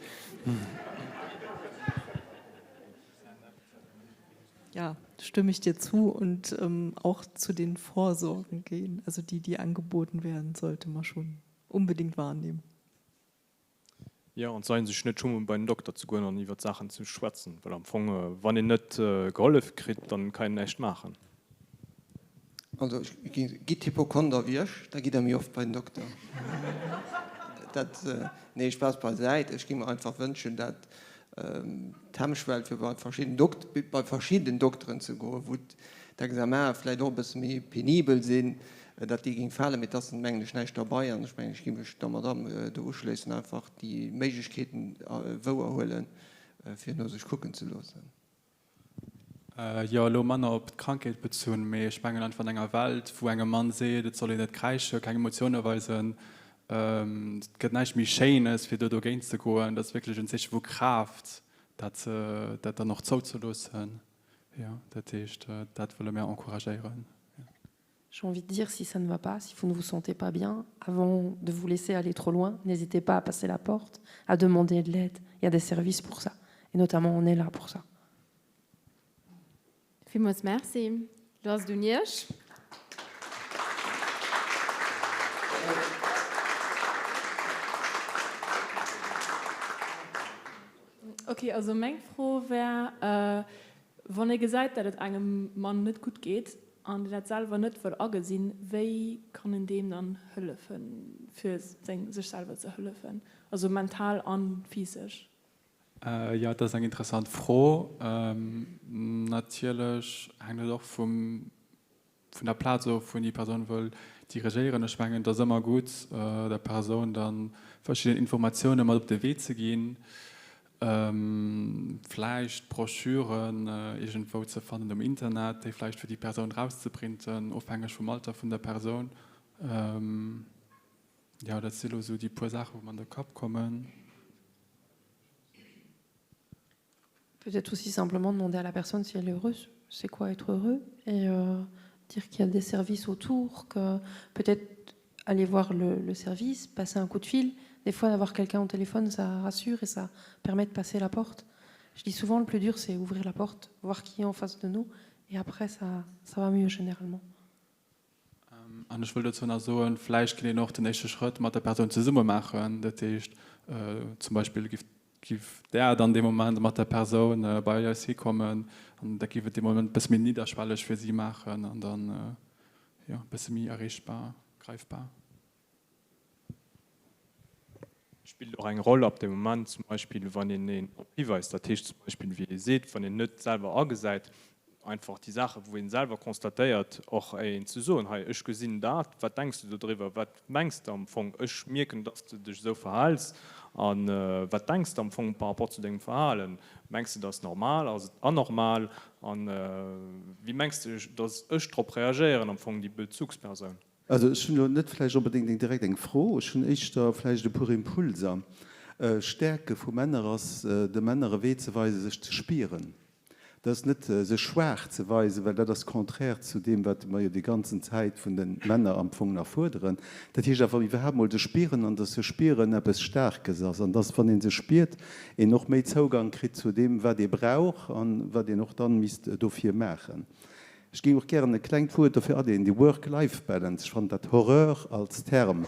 Ja, stimme ich dir zu und auch zu den Vorsorgen gehen, also die, die angeboten werden, sollte man schon unbedingt wahrnehmen. Jo, an d'Seien sech net schummen bei den Dokter ze goen an iwwert Saachen ze schwätzen, well am Fong wann een net gehollef kritt, dann kann een näischt maachen. Also ech gitt Hypochonder wéi ech, da gitt der méi oft bei den Dokter. Dat, nee Spaass beisäit, ech géing mer einfach wënschen, dat d'Hemmschwell fir bei verschidden Dokt, bei verschidden Dokteren ze goen, wou d'Examene vläicht och e bësse méi penibel sinn, datt déi géing falen, mee et ass mengen ech näischt derbei an ech mengen ech gi mech der Madamm do uschléissen, einfach déi Méiglechkeeten wouerhuelen, fir no sech kucken ze loossen. Jo, elo manner op d'Krankheet bezunn, mee ech mengen einfach an enger Welt, wou engem Mann seet, et soll een net kräische, keng Emotioune weisen, et gëtt näischt méi Schéines, fir do dogéint ze goen. Dat ass wierklech en Zeeche vu Kraaft, dat dat dann och zouzeloossen. Jo, dat heescht, dat wëlle mär encouragéieren. J'ai envie de dire si ça ne va pas, si vous ne vous sentez pas bien, avant de vous laisser aller trop loin, n'hésitez pas à passer la porte, à demander de l'aide. Il y a des services pour ça et notamment on est là pour ça. Villmools Merci. Lo ass et un Iech. Ok, also meng Fro wär, Wann ee gesäit, dat et engem Mann net gutt geet an deen dat selwer net wëll agesinn, wéi kann en deem dann hëllefen, fir sech selwer ze hëllefen, also mental an physesch? Jo, dat ass eng interessant Fro. Natierlech hänkt et och vum vun der Plaz of, wou een déi Persoun wëll dirigéieren. Ech mengen, et ass ëmmer gutt, der Persoun da verschidden Informatioune mat op de Wee ze ginn, vläicht Broschüren iergendwou ze fannen um Internet, déi vläicht fir déi Persoun erauszeprinten, ofhängeg vum Alter vun der Persoun. Jo, dat si lo esou déi puer Saachen, wou mer an de Kapp kommen. Peut-être aussi simplement demander à la personne si elle est heureuse, c'est quoi être heureux et euh, dire qu'il y a des services autour, que peut-être aller voir le, le service, passer un coup de fil. Des fois d'avoir quelqu'un au téléphone, ça rassure et ça permet de passer la porte. Je dis souvent le plus dur c'est ouvrir la porte, voir qui est en face de nous et après ça, ça va mieux généralement. An ech wëll dozou nach soen, vläicht kéint een och den éischte Schrëtt mat der Persoun zesumme maachen. Dat heescht zum Beispill giff giff Der dann dee Moment mat der Persoun bei eis hikommen an dat giff et dee Moment e bësse méi nidderschwelleg fir si maachen an dann, jo, e bësse méi erreechbar, greifbar. Spillt och eng Roll ab dem Moment zum Beispill, wann een een drop hiweist, dat heescht zum Beispill, wéi ee seet, wann een net selwer agesäit, einfach déi Saachen, wou ee selwer constatéiert, och een ze soen, hei, ech gesinn dat, wat denks de dodriwwer, wat mengs de am Fong, ech mierken, dass de dech esou verhäls, a wat denks de am Fong par rapport zu dengem Verhalen, mengs de, dat ass normal, ass et anormal, a wéi mengs de, dass ech drop reagéieren, am Fong déi Bezugspersoun. Also ech hunn elo net vläicht onbedéngt eng direkt eng Fro, ech hunn éischter vläicht e puer Impulser. Stäerke vu Männer ass, de Männer e Wee ze weisen, sech ze spieren. Dat ass net sech schwaach ze weisen, well dat ass contraire zu deem, wat mer jo déi ganzen Zäit vun de Männer am Fong nach fuerderen. Dat heescht awer iwwerhaapt mol sech spieren an dass sech spieren eppes Staarkes ass an dass, wann ee sech spiert, een och méi Zougang kritt zu deem, wat ee brauch an wat een och dann misst dofir maachen. Ech géing och gären e klengt Wuert dofir adeelen, déi Work-Life-Balance. Ech fannen dat Horreur als Term.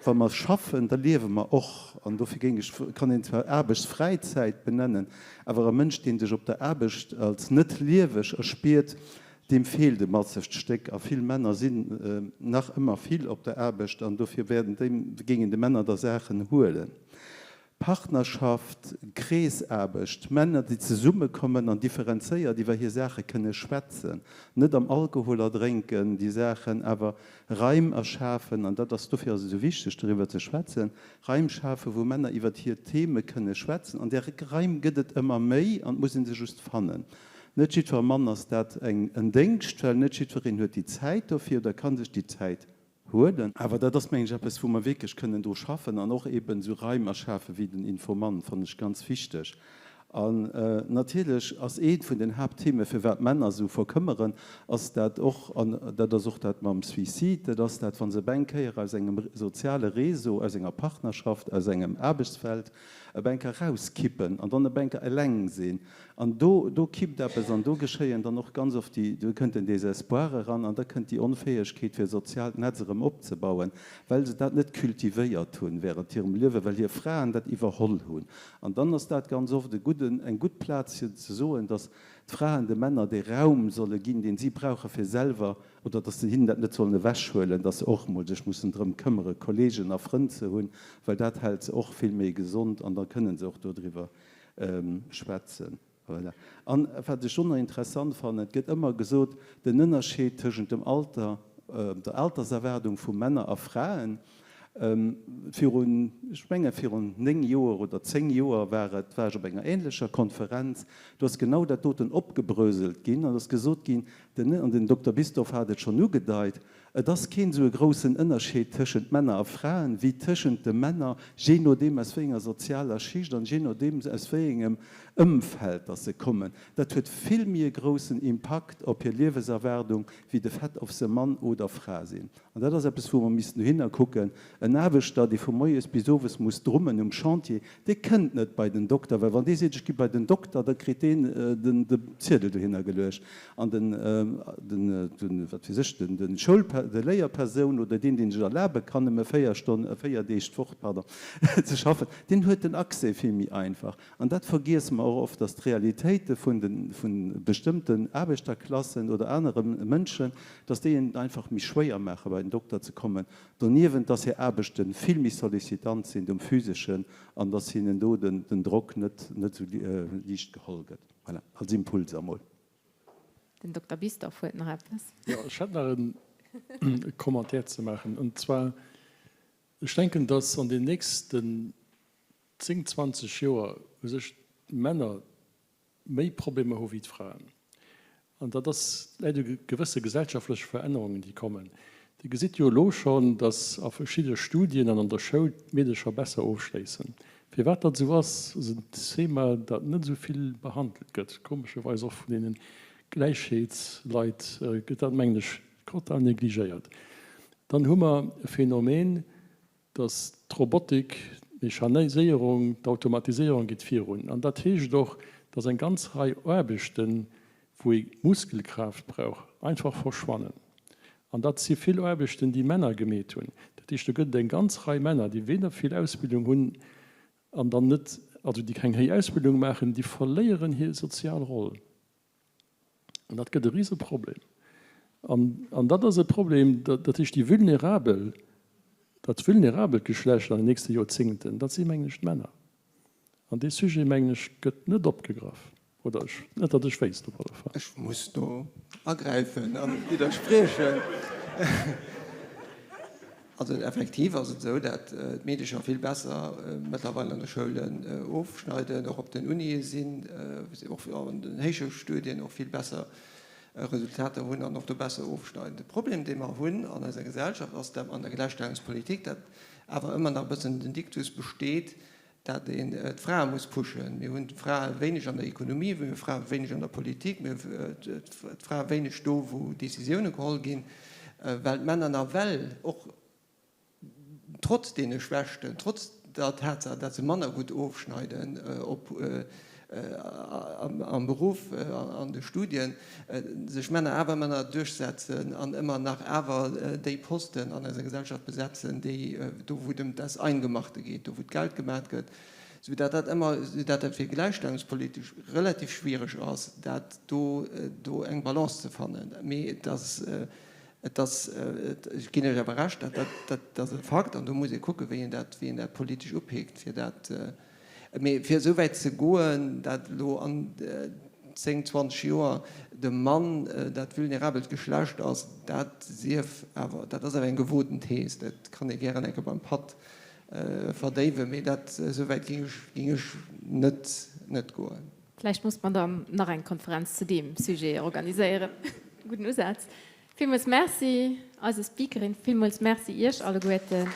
Wa mer schaffen, da liewe mer och. An dofir géing ech, kann een zwar Aarbechtsfräizäit benennen, awer e Mënsch, dee sech op der Aarbecht als net lieweg erspiert, deem feelt e massegt Stéck. A vill Männer sinn nach ëmmer vill op der Aarbecht an dofir wäerten déi, géingen de Männer da Saachen huelen. Partnerschaft, Kreesaarbecht, Männer, déi zesummekommen an differenzéiert iwwer hir Saache kënne schwätzen, net am Alkohol erdrénken déi Saachen, awer Raim erschafen, an dat ass, dofir ass et esou wichteg doriwwer ze schwätzen, Raim schafen, wou Männer iwwer hir Theme kënne schwätzen. An där Raim gëtt et ëmmer méi an et muss ee se just fannen. Net jiddwer Mann ass dat eng en Déngscht, well net jiddwereen huet déi Zäit dofir oder ka sech déi Zäit Huelen. Awer dat ass, mengen ech, eppes, wou mer wierklech kënnen dru schaffen an och eeben esou Raim erschafe wéi den Infomann, fannen ech ganz wichteg. An natierlech ass eent vun den Haapttheme firwat d'Männer esou verkëmmeren, ass dat och, an dat ass och dat mam Suicide, dat ass dat, wa se op eng Kéier aus engem soziale Réseau, aus enger Partnerschaft, aus engem Aarbechtsfeld op eng Kéier erauskippen an dann op eng Kéier eleng sinn. An do, do kippt eppes an do geschéien dann och ganz oft déi, do kënnt den Désespoir eran an da kënnt déi Onfäegkeet fir e soziaalt Netz erëm opzebauen, well se dat net cultivéiert hunn während hirem Liewen, well hir Fraen dat iwwerholl hunn. An dann ass dat ganz oft e gudden, eng gutt Plaz fir ze soen, dass d'Fraen de Männer dee Raum solle ginn, deen si brauche fir selwer, oder dass se hinnen dat net sollen ewechhuelen, dass se och emol sech mussen drëm këmmere Kollegen a Frënn ze hunn, well dat hält se och vill méi gesond an da kënnen se och dodriwwer schwätzen. Voilà. An wat ech och nach interessant fannen, et gëtt ëmmer gesot, den Ënnerscheed tëschent dem Alter, der Alterserwaardung vu Männer a Fraen, virun, ech menge virun 9 Joer oder 10 Joer war et, war ech op enger ähnlecher Konferenz, do ass genau dat doten opgebröselt ginn an ass gesot ginn, den, an den Dokter Bisdorff hat et schonn ugedeit, Et ass keen esou e groussen Ënnerscheed tëschent Männer a Fraen, wéi tëschent de Männer, jee nodeem aus wéi enger sozialer Schicht an jee nodeem aus wéi engem Ëmfeld dass se kommen. Dat huet vill méi e groussen Impakt op hir Lieweserwaardung, wéi de Fait, ob se Mann oder Fra sinn. An dat ass eppes, wou mer missten dohinner kucken. En Aarbechter, dee vu moies bis owes muss drummen um Chantier, dee kënnt net bei den Dokter, well wann dee seet, ech gi bei den Dokter, da kritt deen den Ziedel dohinner geluecht. An den, den, wat weess ech, den, den Schoul, de Léierpersoun oder deen, deen sech erlabe kann, nëmme 4 Stonnen, 4 Deeg d'Woch, pardon, ze schaffen, deen huet den Accès vill méi einfach. An dat vergiesse mer och oft, dass d'Realitéite vun de, vu bestëmmten Aarbechterklassen oder anere Mënschen, dass déi et einfach méi schwéier maachen, bei den Dokter ze kommen. Doniewent, dass hir Aarbechte vill méi sollicitant sinn um Physeschen an dass hinnen do den, den Drock net, net esou liicht geholl gëtt. Voilà, als Impuls emol. Den Dokter Bisdorff huet nach eppes. Jo, ech hätt nach e Commentaire ze maachen. Und zwar, ech denken, dass an den nächsten 10, 20 Joer u sech d'Männer méi Problemer hu wéi d'Fraen. An dat ass, läit u gewësse gesellschaftleche Verännerungen, déi kommen. Dir gesitt jo elo schonn, dass a verschidde Studien an an der Schoul d'Meedecher besser ofschléissen. Firwat dat esou ass, ass en Thema, dat net esou vill behandelt gëtt, komescherweis och vun deene Gläichheetsleit gëtt dat, mengen ech, total negligéiert. Dann hu mer e Phänomen, dass d'Robotik, d'Mechaniséierung, d'Automatiséierung geet virun. An dat heescht och, dass eng ganz Rei Aarbechten, wou ee Muskelkraaft brauch, einfach verschwannen. An dat si vill Aarbechten, déi Männer gemeet hunn. Dat heescht, do gëtt et eng ganz Rei Männer, déi weder vill Ausbildung hunn an dann net, also déi keng héich Ausbildung maachen, déi verléieren hir sozial Roll. An dat gëtt e Riseproblem. An dat ass e Problem, dat heescht déi vulnerabel, dat vulnerabelt Geschlecht an den nächste Joerzingten, dat si mengen ech d'Männer. An dee Sujet, mengen ech, gëtt net opgegraff, oder ech, net datt ech wéisst op alle Fall. Ech muss do agräifen a widderspriechen. Also effektiv ass et esou, dat d'Meedecher vill besser mëttlerweil an de Schoulen ofschneiden, och op den Unie sinn, och an den Héichschoulstudien och vill besser Resultater hunn an och do besser ofschneiden. De Problem, dee mer hunn an eiser Gesellschaft, ass dat an der Gläichstellungspolitik, dat awer ëmmer nach e bëssen den Diktus besteet, dat een d'Frae muss pushen. Mir hunn d'Frae wéineg an der Ekonomie, mir hu Frae wéineg an der Politik, mir hu d'Frae wéineg do, wou Décisioune geholl ginn, well d'Männer nawell och trotz deene Schwächten, trotz der Tatsaach, dat se manner gutt ofschneiden op am Beruff, an de Studien, sech Männer awer ëmmer nach duerchsetzen an ëmmer nach awer déi Posten an eiser Gesellschaft besetzen, déi do wou et ëm das Eingemachte geet, do wou d'Geld gemat gëtt, soudatt dat ëmmer, soudatt dat fir gläichstellungspolitesch relativ schwiereg ass, dat do do eng Balance ze fannen. Mee et ass, et ass, ech ginn Iech awer Recht, dat dat ass e Fakt an do muss ee kucken, wéi een dat, wéi een dat politesch upeekt, fir dat, Mee fir esou wäit ze goen, dat elo an 10, 20 Joer de Mann dat vulnerabelt Geschlecht ass, dat sief awer, dat ass awer eng gewoten Thees. Dat kann ee gären eng Kéier beim Patt verdéiwen, mee dat, esou wäit géing ech, géing ech net, net goen. Vläicht muss mer dann nach eng Konferenz zu deem Sujet organiséieren. Gudden Usaz. Villmools Merci eise Speakerin, villmools Merci Iech alleguerten.